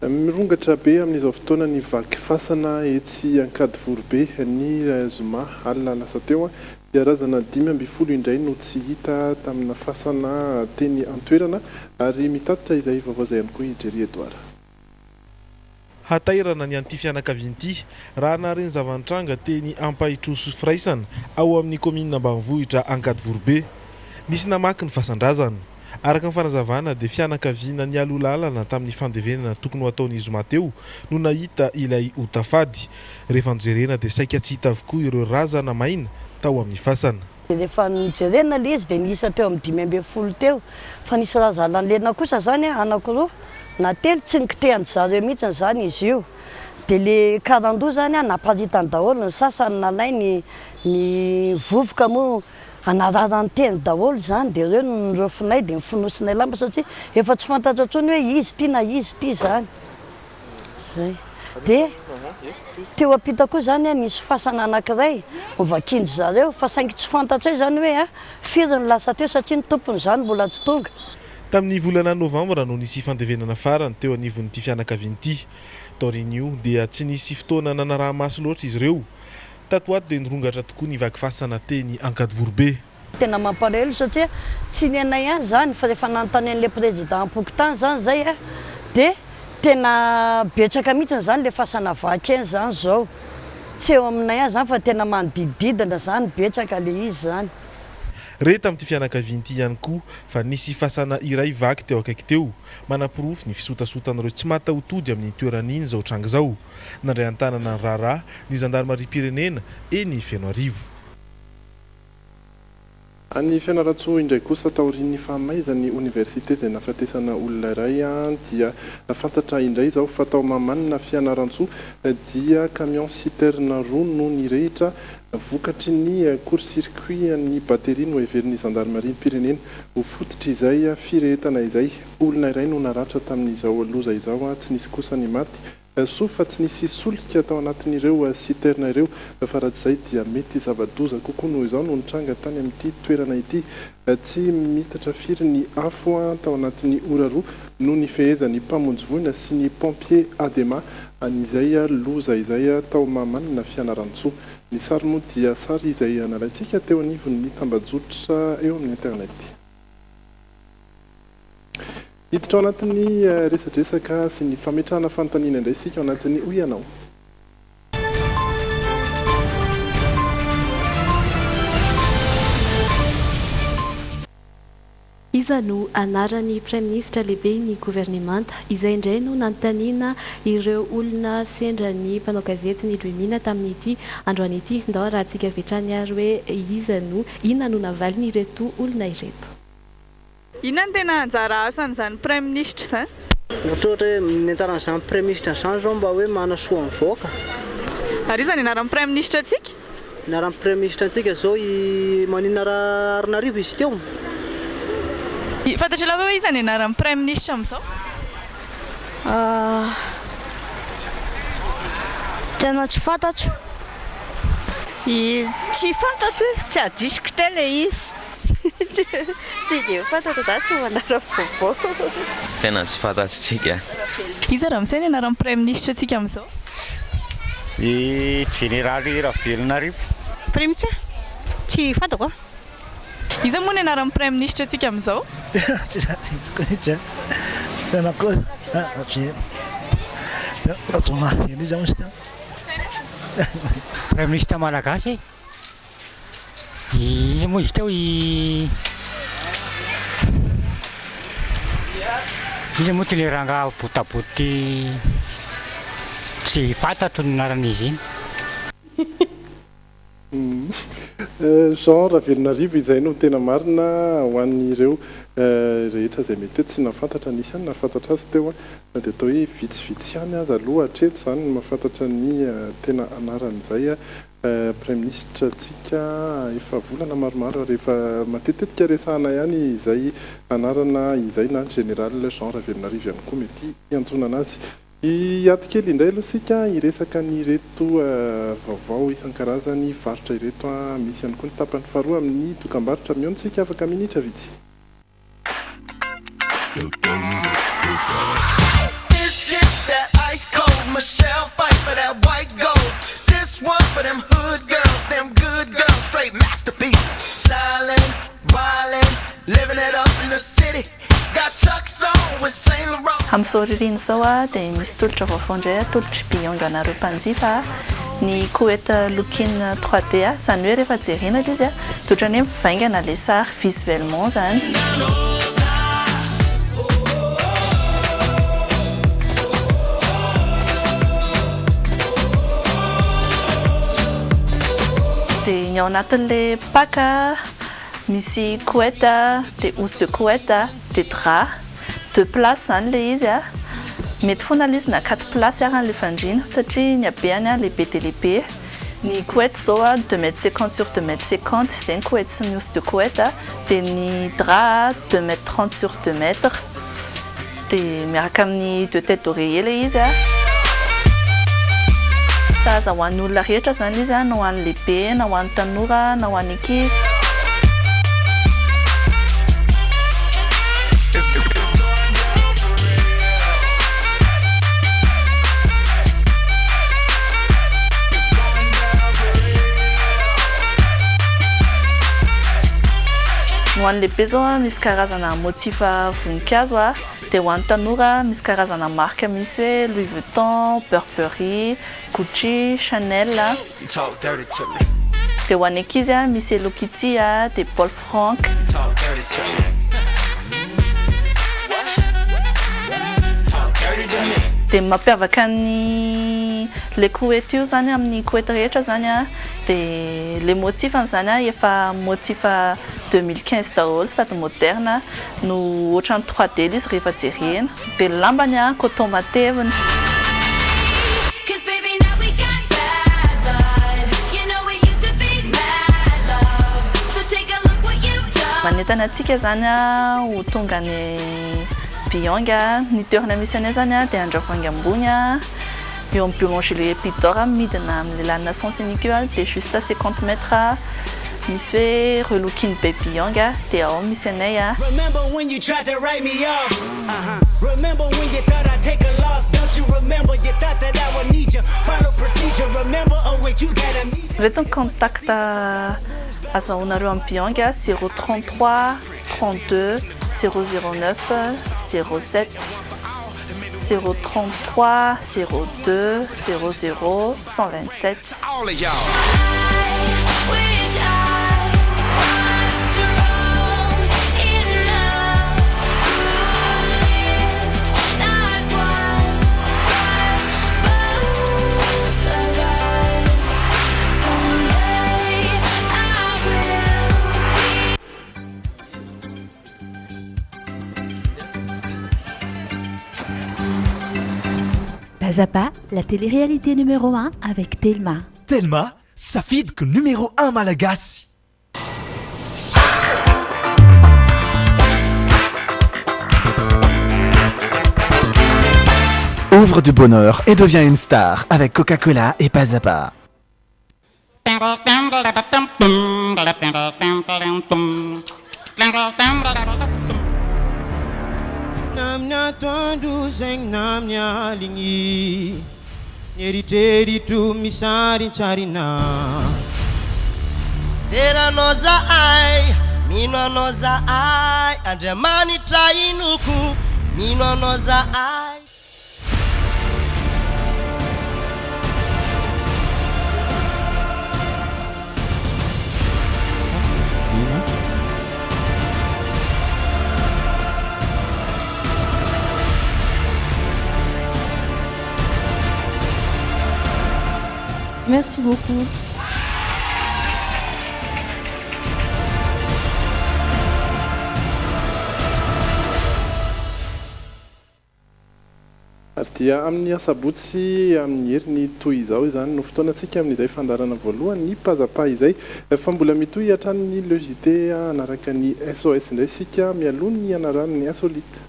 Mirongatra be amin'izao fotoana ny vaky fasana etsy Ankadivoribe. Ny zoma alina lasa teo dia razana 15 indray no tsy hita tamina fasana teny an-toerana ary mitatitra izay vaovao izay ihany koa i Jerry Edouard. Hatairana ny an'ity fianakaviana ity raha nahare ny zava-nitranga teny Ampahitroso Firaisana ao amin'ny kaominina ambanivohitra Ankadivoribe. Nisy namaky ny fasan-drazana. Araka ny fanazavana dia fianakaviana nialoha lalana tamin'ny fandevenana tokony ho atao ny zoma teo no nahita ilay ota fady. Rehefa nojerena dia saika tsy hita avokoa ireo razana maina tao amin'ny fasana. Rehefa nojerena ilay izy dia niisa teo amin'ny 15 teo. Fa nisy razana lena kosa izany anankiroa na telo tsy nikitehan-dry zareo mihitsy izany izy io. Dia ilay karandoha izany naparitany daholo, ny sasany nalainy ny vovoka moa anararany teny daholo izany dia ireo no noraofinay dia nofonosinay lamba satria efa tsy fantatra intsony hoe izy ity na izy ity izany. Zay. Dia teo ampita koa izany nisy fasana anankiray novakian-dry zareo fa saingy tsy fantatray izany hoe firy no lasa teo satria ny tompony izany mbola tsy tonga. Tamin'ny volana novambra no nisy fandevenana farany teo anivon'ity fianakaviana ity. Taorian'io dia tsy nisy fotoana nanaraha-maso loatra izy ireo. Tato ho ato dia nirongatra tokoa ny vaky fasana teny Ankadivoribe. Tena mampalahelo satria tsy ny anay ihany izany fa rehefa nanontany an'ilay président am-pokontany izany izay dia tena betsaka mihitsy izany ilay fasana vaky eny izany izao. Tsy eo aminay ihany izany fa tena manodidididina izany betsaka ilay izy izany. Re tamin'ity fianakaviana ity ihany koa fa nisy fasana iray vaky teo akaiky teo, manaporofo ny fisotasotan'ireo tsy mataho-tody amin'iny toerana iny izao tranga izao. Nandray an-tanana ny raharaha ny zandarimariam-pirenena eny Fenoarivo. Any Fianarantsoa indray kosa, taorian'ny fahamaizan'ny oniversite izay nahafatesana olona iray dia fantatra indray izao fa tao Mahamanina Fianarantsoa dia camion citerne roa no nirehitra vokatry ny court circuit ny batterie no heverin'ny zandarimariam-pirenena ho fototr'izay firehetana izay. Olona iray no naratra tamin'izao loza izao, tsy nisy kosa ny maty. Soa fa tsy nisy solika tao anatin'ireo citerne ireo fa raha tsy izay dia mety zava-doza kokoa noho izao no nitranga tany amin'ity toerana ity. Tsy miitatra firy ny afo tao anatin'ny ora roa no nifehezan'ny mpamonjy voina sy ny pompier Adema an'izay loza izay tao Mahamanina Fianarantsoa. Ny sary moa dia sary izay nalaintsika teo anivon'ny tambajotra eo amin'ny internet. Hiditra ao anatin'ny resadresaka sy ny fametrahana fanontaniana indray isika ao anatin'ny Hoy Ianao. Iza no anaran'ny Praiminisitra lehiben'ny governemanta? Izay indray no nanontaniana ireo olona sendra ny mpanao gazety ny Luimina tamin'ity androany ity. Ndao arahantsika avy hatrany ary hoe iza no, inona no navalin'ireto olona ireto. Inona no tena anjara asan'izany praiminisitra izany? Ohatra ohatra hoe ny anjaran'izany praiminisitra izany izao mba hoe manasoa ny vahoaka. Ary iza ny anaran'ny praiminisitra antsika? Ny anaran'ny praiminisitra antsika izao i Manina Raharinarivo izy teo. Fantatr'ialahy ve hoe iza ny anaran'ny praiminisitra amin'izao? Tena tsy fantatro. Tsy fantatro e, tsy adisoko teo ilay izy. Tsy dia fantatra za tsy manara-baovao. Tena tsy fantatsika. Iza ramose ny anaran'ny praiminisitra antsika amin'izao? I Jeneraly Ravelonarivo. Praiminisitra? Tsy fantako a. Iza moa ny anaran'ny praiminisitra antsika amin'izao? Tsy tadidiko mihitsy a. Tena koa tsy iza moa izy teo? Praiminisitra malagasy? Iza moa izy teo i Iza moa ty le rangahy botaboty tsy fantatro ny anaran'izy iny. Jean Ravelonarivo izay no tena marina ho an'ireo rehetra izay mety hoe tsy nahafantatra, nisy ihany nahafantatra azy teo na dia atao hoe vitsivitsy ihany aza aloha hatreto izany no mahafantatra ny tena anaran'izay Praiminisitra antsika efa volana maromaro ary efa matetitetika resahana ihany izay anarana izay na Général Jean Ravelonarivo ihany koa mety hiantsonana azy. Hiato kely indray aloha isika hiresaka an'ireto vaovao isan-karazany varotra ireto. Misy ihany koa ny tapany faharoa amin'ny dokambarotra mihaona isika afaka minitra vitsy. Amin'izao ririnina izao dia misy tolotra vaovao indray atolotr'i Beyond anareo mpanjifa, ny couette looking 3D, izany hoe rehefa jerena ilay izy dia ohatran'ny hoe mivaingana ilay sary visuellement izany. Dia ny ao anatin'ilay pack misy couette dia housse de couette dia drap. Deux places izany ilay izy a. Mety foana ilay izy na quatre places ary ilay fandriana satria ny habehany lehibe dia lehibe. Ny couette izao a deux mètres cinquante sur deux mètres cinquante, izay ny couette sy ny housse de couette a. Dia ny drap deux mètres trente sur deux mètres. Dia miaraka amin'ny deux têtes d'oreiller ilay izy a. Sahaza ho an'ny olona rehetra izany ilay izy a, na ho an'ny lehibe, na ho an'ny tanora, na ho an'ny ankizy. Ny ho an'ny lehibe izao a, misy karazana motif voninkazo a. Dia ho an'ny tanora, misy karazana marque misy hoe Louis Vuitton, Burberry, Gucci, Chanel. Dia ho an'ny ankizy a, misy Hello Kitty a, dia Paul Frank. Dia ny mampiavaka ny le couette io zany amin'ny couette rehetra zany a, dia le motif-ny zany a efa motif 2015 daholo sady moderne no ohatran'ny 3D le izy rehefa jerena. Dia ny lambany a coton matevina. Manentana antsika izany ho tonga any Biyong. Ny toerana misy anay izany dia Andravoahangy ambony, eo amin'ny boulangerie Epidor, midina amin'ilay lalana sens unique io dia juste à 50 mètres misy hoe relooking by Biyong dia ao misy anay. Ireto ny contact azahoanareo amin'i Biyong, 033 32 009 07, 033 02 00 127. Bazaba, la télé-réalité numéro 1 avec Telma. Telma, safidiko numéro 1 malagasy. Ouvre du bonheur et deviens une star avec Coca-Cola et Pazapa. Na amin'ny atoandro zegny na amin'ny aligny Ny eritreritro misarintsarina Dera anao zahay, mino anao zahay, Andriamanitra inoko, mino anao zahay. Merci beaucoup. Ary dia amin'ny asabotsy amin'ny heriny toy izao izany no fotoanantsika amin'izay fandaharana voalohany ny Pazzapa izay. Fa mbola mitohy hatrany ny Le JT hanaraka ny SOS indray isika mialoha ny hanarahana ny Insolite.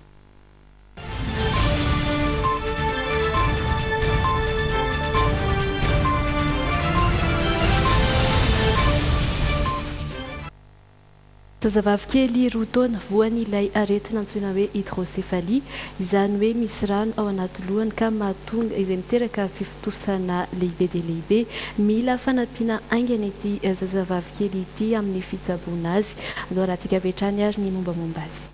Zazavavy kely roa taona, voan'ilay aretina antsoina hoe hydrocéphalie, izany hoe misy rano ao anaty lohany ka mahatonga izay miteraka fifontosana lehibe dia lehibe. Mila fanampiana haingana ity zazavavy kely ity amin'ny fitsaboana azy. Andao arahantsika avy hatrany ary ny mombamomba azy.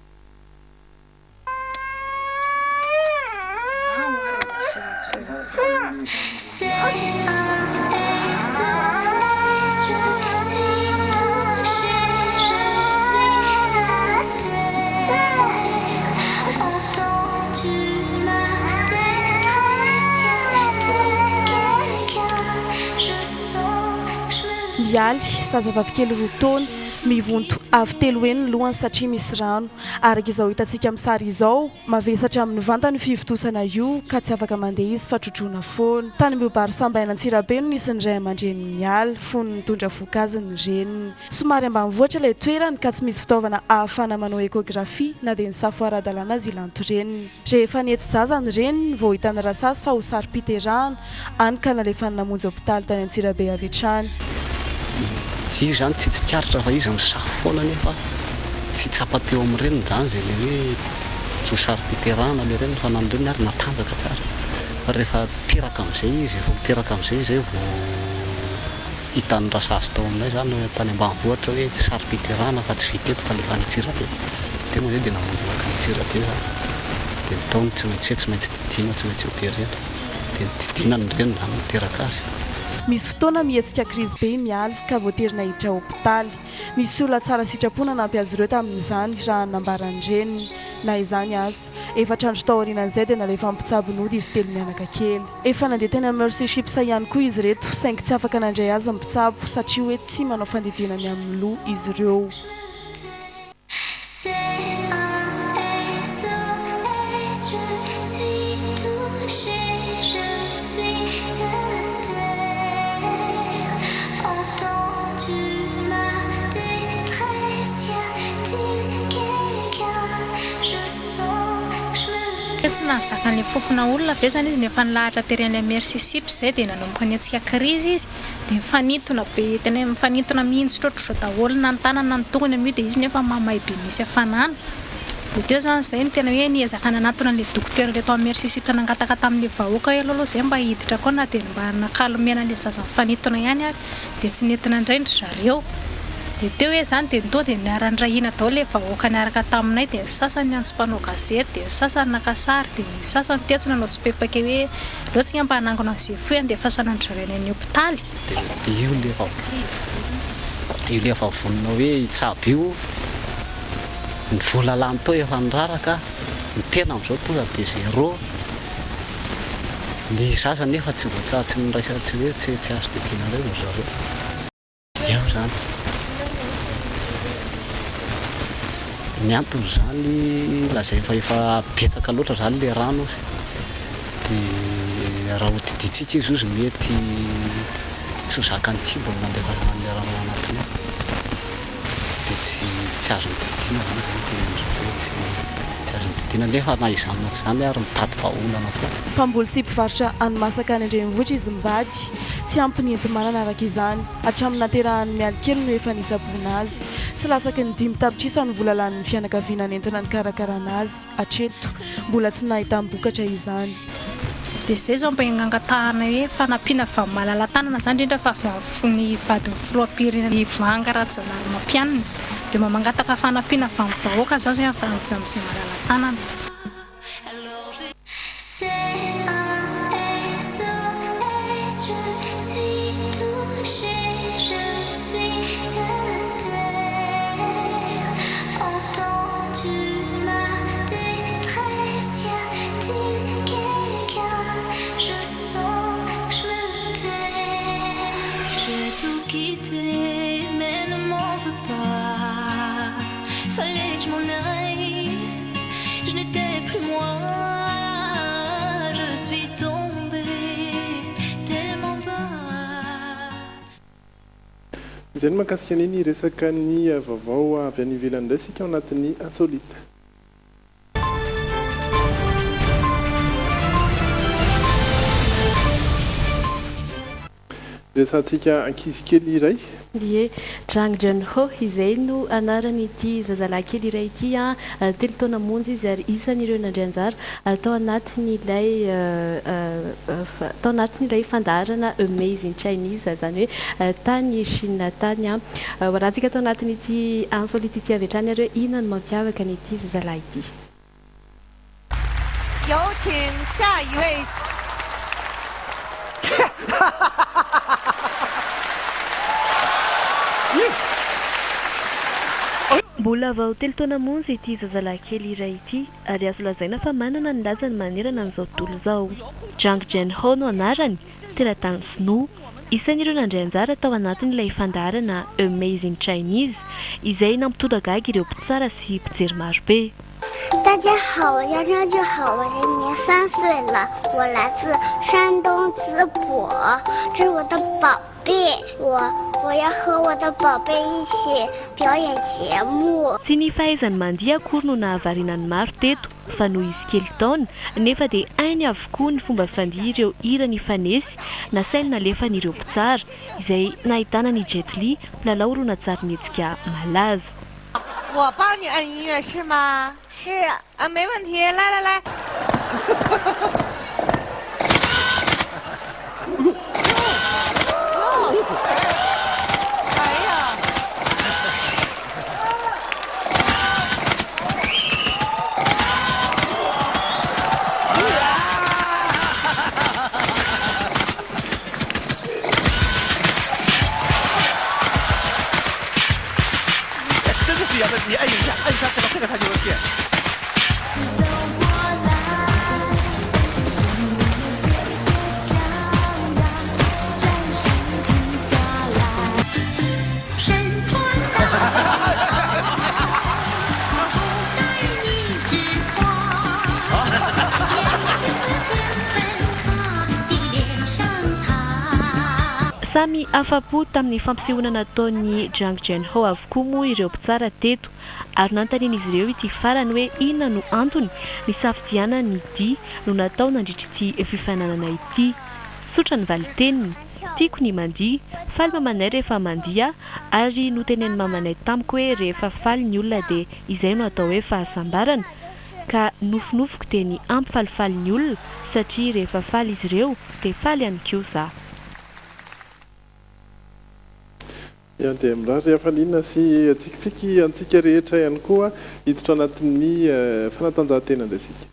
Mialy, zazavavikely roa taona, mivonto avo telo heny ny lohany satria misy rano. Araka izao hitantsika amin'ny sary izao, mavesatra amin'ny vantany io fivontosana io ka tsy afaka mandeha izy fa trotroina foana. Tany Ambohibary Sambaina Antsirabe no nisy ny ray aman-drenin'i Mialy fony nitondra vohoka azy ny reniny. Somary ambanivohitra ilay toerana ka tsy misy fitaovana ahafahana manao échographie na dia ny safo ara-dalàna aza ilanto reniny. Rehefa nihetsi-jaza ny reniny vao hitan'i Rasasy fa ho saro-piterahana, hany ka nalefany namonjy hopitaly tany Antsirabe avy hatrany. Izy izany tsy tsikaritra fa izy misafo foana nefa tsy tsapa teo amin'ny reniny izany izay ilay hoe tsy ho saro-piterahana ilay reniny fa na ny reniny ary natanjaka tsara fa rehefa teraka amin'izay izy vao teraka amin'izay izy izay vao hitan'ny rasazy tao aminay izany tany ambanivohitra hoe tsy saro-piterahana fa tsy vita eto fa alefa any Antsirabe teo moa izay dia namonjy nankany Antsirabe izany dia ny tao no tsy maintsy hoe tsy maintsy didiana tsy maintsy operena dia nodidiana ny reniny izany niteraka azy. Misy fotoana mihetsika krizy be i Mialy ka voatery naiditra hopitaly. Nisy olona tsara sitrapo nanampy azy ireo tamin'izany, raha ny nambaran'ny reniny. Na izany aza, efatra andro taorianan'izay dia nalefa mpitsabo nody izy telo mianaka kely. Efa nandeha teny amin'ny Mercy Ships ihany koa izy ireto, saingy tsy afaka nandray azy ny mpitsabo satria hoe tsy manao fandidiana ny amin'ny loha izy ireo. Tsy nahazaka an'ilay fofona olona ve zany izy nefa nilahatra tery an'ilay Merci Sips zay dia nanomboka nihetsika crise izy dia mifanintona be tena mifanintona mihitsy ohatrohatr'izao daholo na ny tanany na ny tongony amin'io dia izy nefa mamay be misy hafanana dia teo zany zay no tena hoe niezaka nanatona an'ilay dokotera ilay tao Merci Sips nangataka tamin'ilay vahoaka hoe aleo aloha zay mba hiditra koa na dia mba nakalmena an'ilay zaza mifanintona ihany ary dia tsy nety nandray ndry zareo dia teo hoe zany dia tonga dia niara-niray hina daholo ilay vahoaka niaraka taminay dia ny sasany niantso mpanao gazety dia ny sasany naka sary dia ny sasany tetsy nanao tsipepaka hoe aleo tsika mba hanangona an'izay fohy handefasana an-dry zareo any amin'ny hopitaly. Dia io ilay efa io ilay efa vonona hoe hitsabo io, ny vola lany tao efa niraraka, ny tena amin'izao tonga dia zéro. Ny zaza nefa tsy voatsara tsy niraisana tsy hoe tsy tsy azo didiana indray ry zareo. Eo izany. Ny antony izany lazainy fa efa betsaka loatra izany ilay rano ozy dia raha ho didintsika izy ozy mety tsy ho zakan'ny kibo ny nandefasana an'ilay rano ao anatiny ao. Dia tsy tsy azony didiana izany izay no tenenin-dry zareo hoe tsy tsy azony didiana nefa na izany na tsy izany ary mitady vahaolana foana. Mpamboly sy mpivarotra hani-masaka any an-drenivohitra izy mivady. Tsy ampy ny enti-manana araka izany. Hatramin'ny nahaterahan'i Mialy kely no efa nitsaboana azy. Tsy latsaky ny 5 tapitrisa ny vola lanin'ny fianakaviana nentina nikarakarana azy, hatreto. Mbola tsy nahitam-bokatra izany. Dia izay izao mba angatahana hoe fanampiana avy amin'ny malala-tanana izany, indrindra fa avy amin'ny vadin'ny filoham-pirenena Yvan Rajaonarimampianina. Dia mba mangataka fanampiana avy amin'ny vahoaka izany izay avy amin'izay malala-tanana. Izay ny mahakasika ny resaka ny vaovao avy any ivelany indray isika ao anatin'ny insolite. Resahantsika ankizy kely iray. Ie, Jang Jun Ho izay no anaran'ity zazalahy kely iray ity, 3 taona monja izy ary isan'ireo nandray anjara tao anatin'ilay tao anatin'ilay fandaharana Amazing Chinese, izany hoe tany Chine tany. Hoarahantsika tao anatin'ity insolite ity avy hatrany ary hoe inona no mampiavaka an'ity zazalahy ity. 有请下一位。 Mbola vao 3 taona monja ity zazalahy kely iray ity ary azo lazaina fa manana ny lazany manerana an'izao tontolo izao. Jang Jen Ho no anarany, teratany sinoa. Isan'ireo nandray anjara tao anatin'ilay fandaharana Amazing Chinese izay nampitolagaga ireo mpitsara sy mpijery marobe. 大家好，我叫张俊豪，我今年3岁了，我来自山东淄博，这是我的宝贝，我我要和我的宝贝一起表演节目。 Tsy ny fahaizany mandihy akory no nahavariana ny maro teto fa noho izy kely taona nefa dia hainy avokoa ny fomba fandihy ireo hira nifanesy nasainy nalefan'ireo mpitsara izay nahitana an'i Jet Li mpilalao horonantsarimihetsika malaza. 我帮你摁音乐是吗？ 是。 啊，没问题，来来来。哎呀！ Samy afa-po tamin'ny fampisehoana nataon'i Jang Jen Ho avokoa moa ireo mpitsara teto ary nanontanian'izy ireo ity farany hoe inona no antony nisafidianany ny dihy no natao nandritra ity fifaninanana ity. Tsotra ny valin-teniny, Tiako ny mandihy, faly mamanay rehefa mandihy aho ary notenenin'ny mamanay tamiko hoe rehefa faly ny olona dia izay no atao hoe fahasambarana ka nofinofiko dia ny hampifalifaly ny olona satria rehefa faly izy ireo dia faly ihany koa za. Ia dia mirary hafaliana sy tsikitsiky antsika rehetra ihany koa hiditra anatin'ny fanatanjahantena indray isika.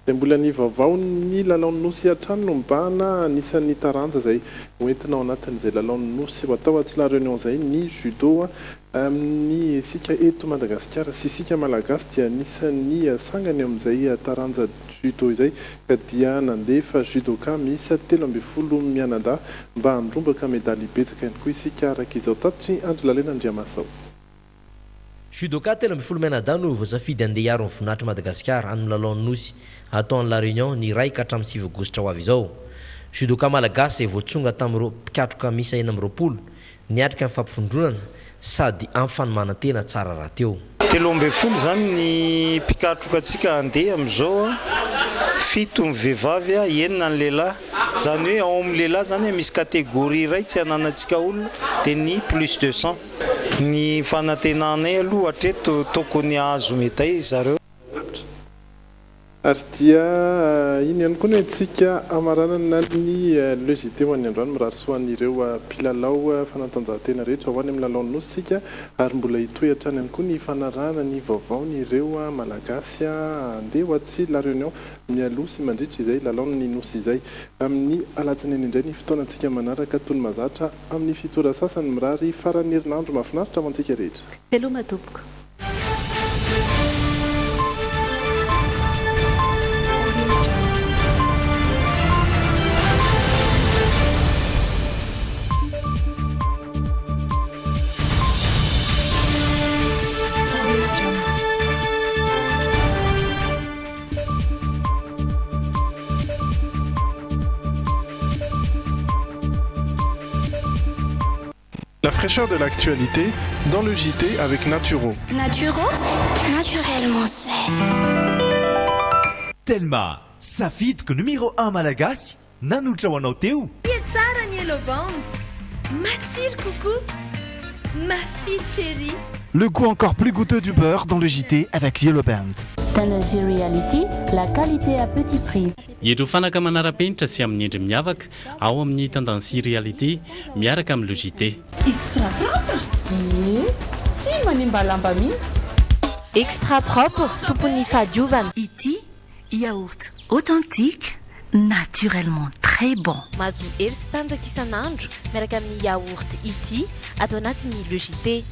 Dia mbola ny vaovaon'ny lalaon'ny Nosy hatrany no mibahana, anisan'ny taranja izay hoentina ao anatin'izay lalaon'ny Nosy ho atao atsy La Réunion izay ny Judo. Amin'ny isika eto Madagasikara sy isika Malagasy dia anisan'ny sangany eo amin'izay taranja Judo izay ka dia nandefa Judoka miisa 13 mianadahy mba handrombaka medaly betsaka ihany koa isika araka izao tatitr'i Andry Lalena Andriamasao. Judoka 13 mianadahy no voasafidy handeha hiaro ny voninahitr'i Madagasikara any amin'ny lalaon'ny Nosy atao any La Réunion ny iray ka hatramin'ny sivy aogositra ho avy izao. Judoka malagasy izay voatsonga tamin'ireo mpikatroka miisa 26 niatrika ny fampivondronana sady ampy fanomanan-tena tsara rahateo. 13 izany ny mpikatroka antsika handeha amin'izao, fito ny vehivavy, enina ny lehilahy. Izany hoe ao amin'ny lehilahy izany misy catégorie iray tsy ananantsika olona dia ny plus de 100. Ny fanantenanay aloha hatreto tokony hahazo medaille zareo. Tapitra. Ary dia iny ihany koa no entintsika hamaranana ny Le JT ho an'ny androany. Mirary soa an'ireo mpilalao fanatanjahantena rehetra ho any amin'ny lalaon'ny Nosy isika ary mbola hitohy hatrany ihany koa ny fanarahana ny vaovaon'ireo Malagasy handeha ho atsy La Réunion mialoha sy mandritra izay lalaon'ny Nosy izay. Amin'ny alatsinainy indray ny fotoanantsika manaraka toy ny mahazatra. Amin'ny fito ora sasany mirary faran'ny herinandro mahafinaritra ho antsika rehetra. Veloma tompoko. La fraîcheur de l'actualité dans le JT avec Naturo. Naturo, naturellement sain. Telma, safidiko numéro un malagasy nanolotra ho anao teo. Tia tsara ny Yellow Band, matsiro kokoa, mafilotra ery. Le goût encore plus goûteux du beurre dans le JT avec Yellow Band. Tennessee Reality, la qualité à petit prix. Ireo fanaka manara-penitra sy amin'ny endriny miavaka ao amin'ny Tendancy Reality miaraka amin'ny Le JT. Extra propre? Ie, tsy manimba lamba mihitsy. Extra propre, tompon'ny fahadiovana. Ity yaourt authentique, naturellement très bon. Mahazo hery sy tanjaka isan'andro miaraka amin'ny yaourt ity ato anatin'ny Le JT.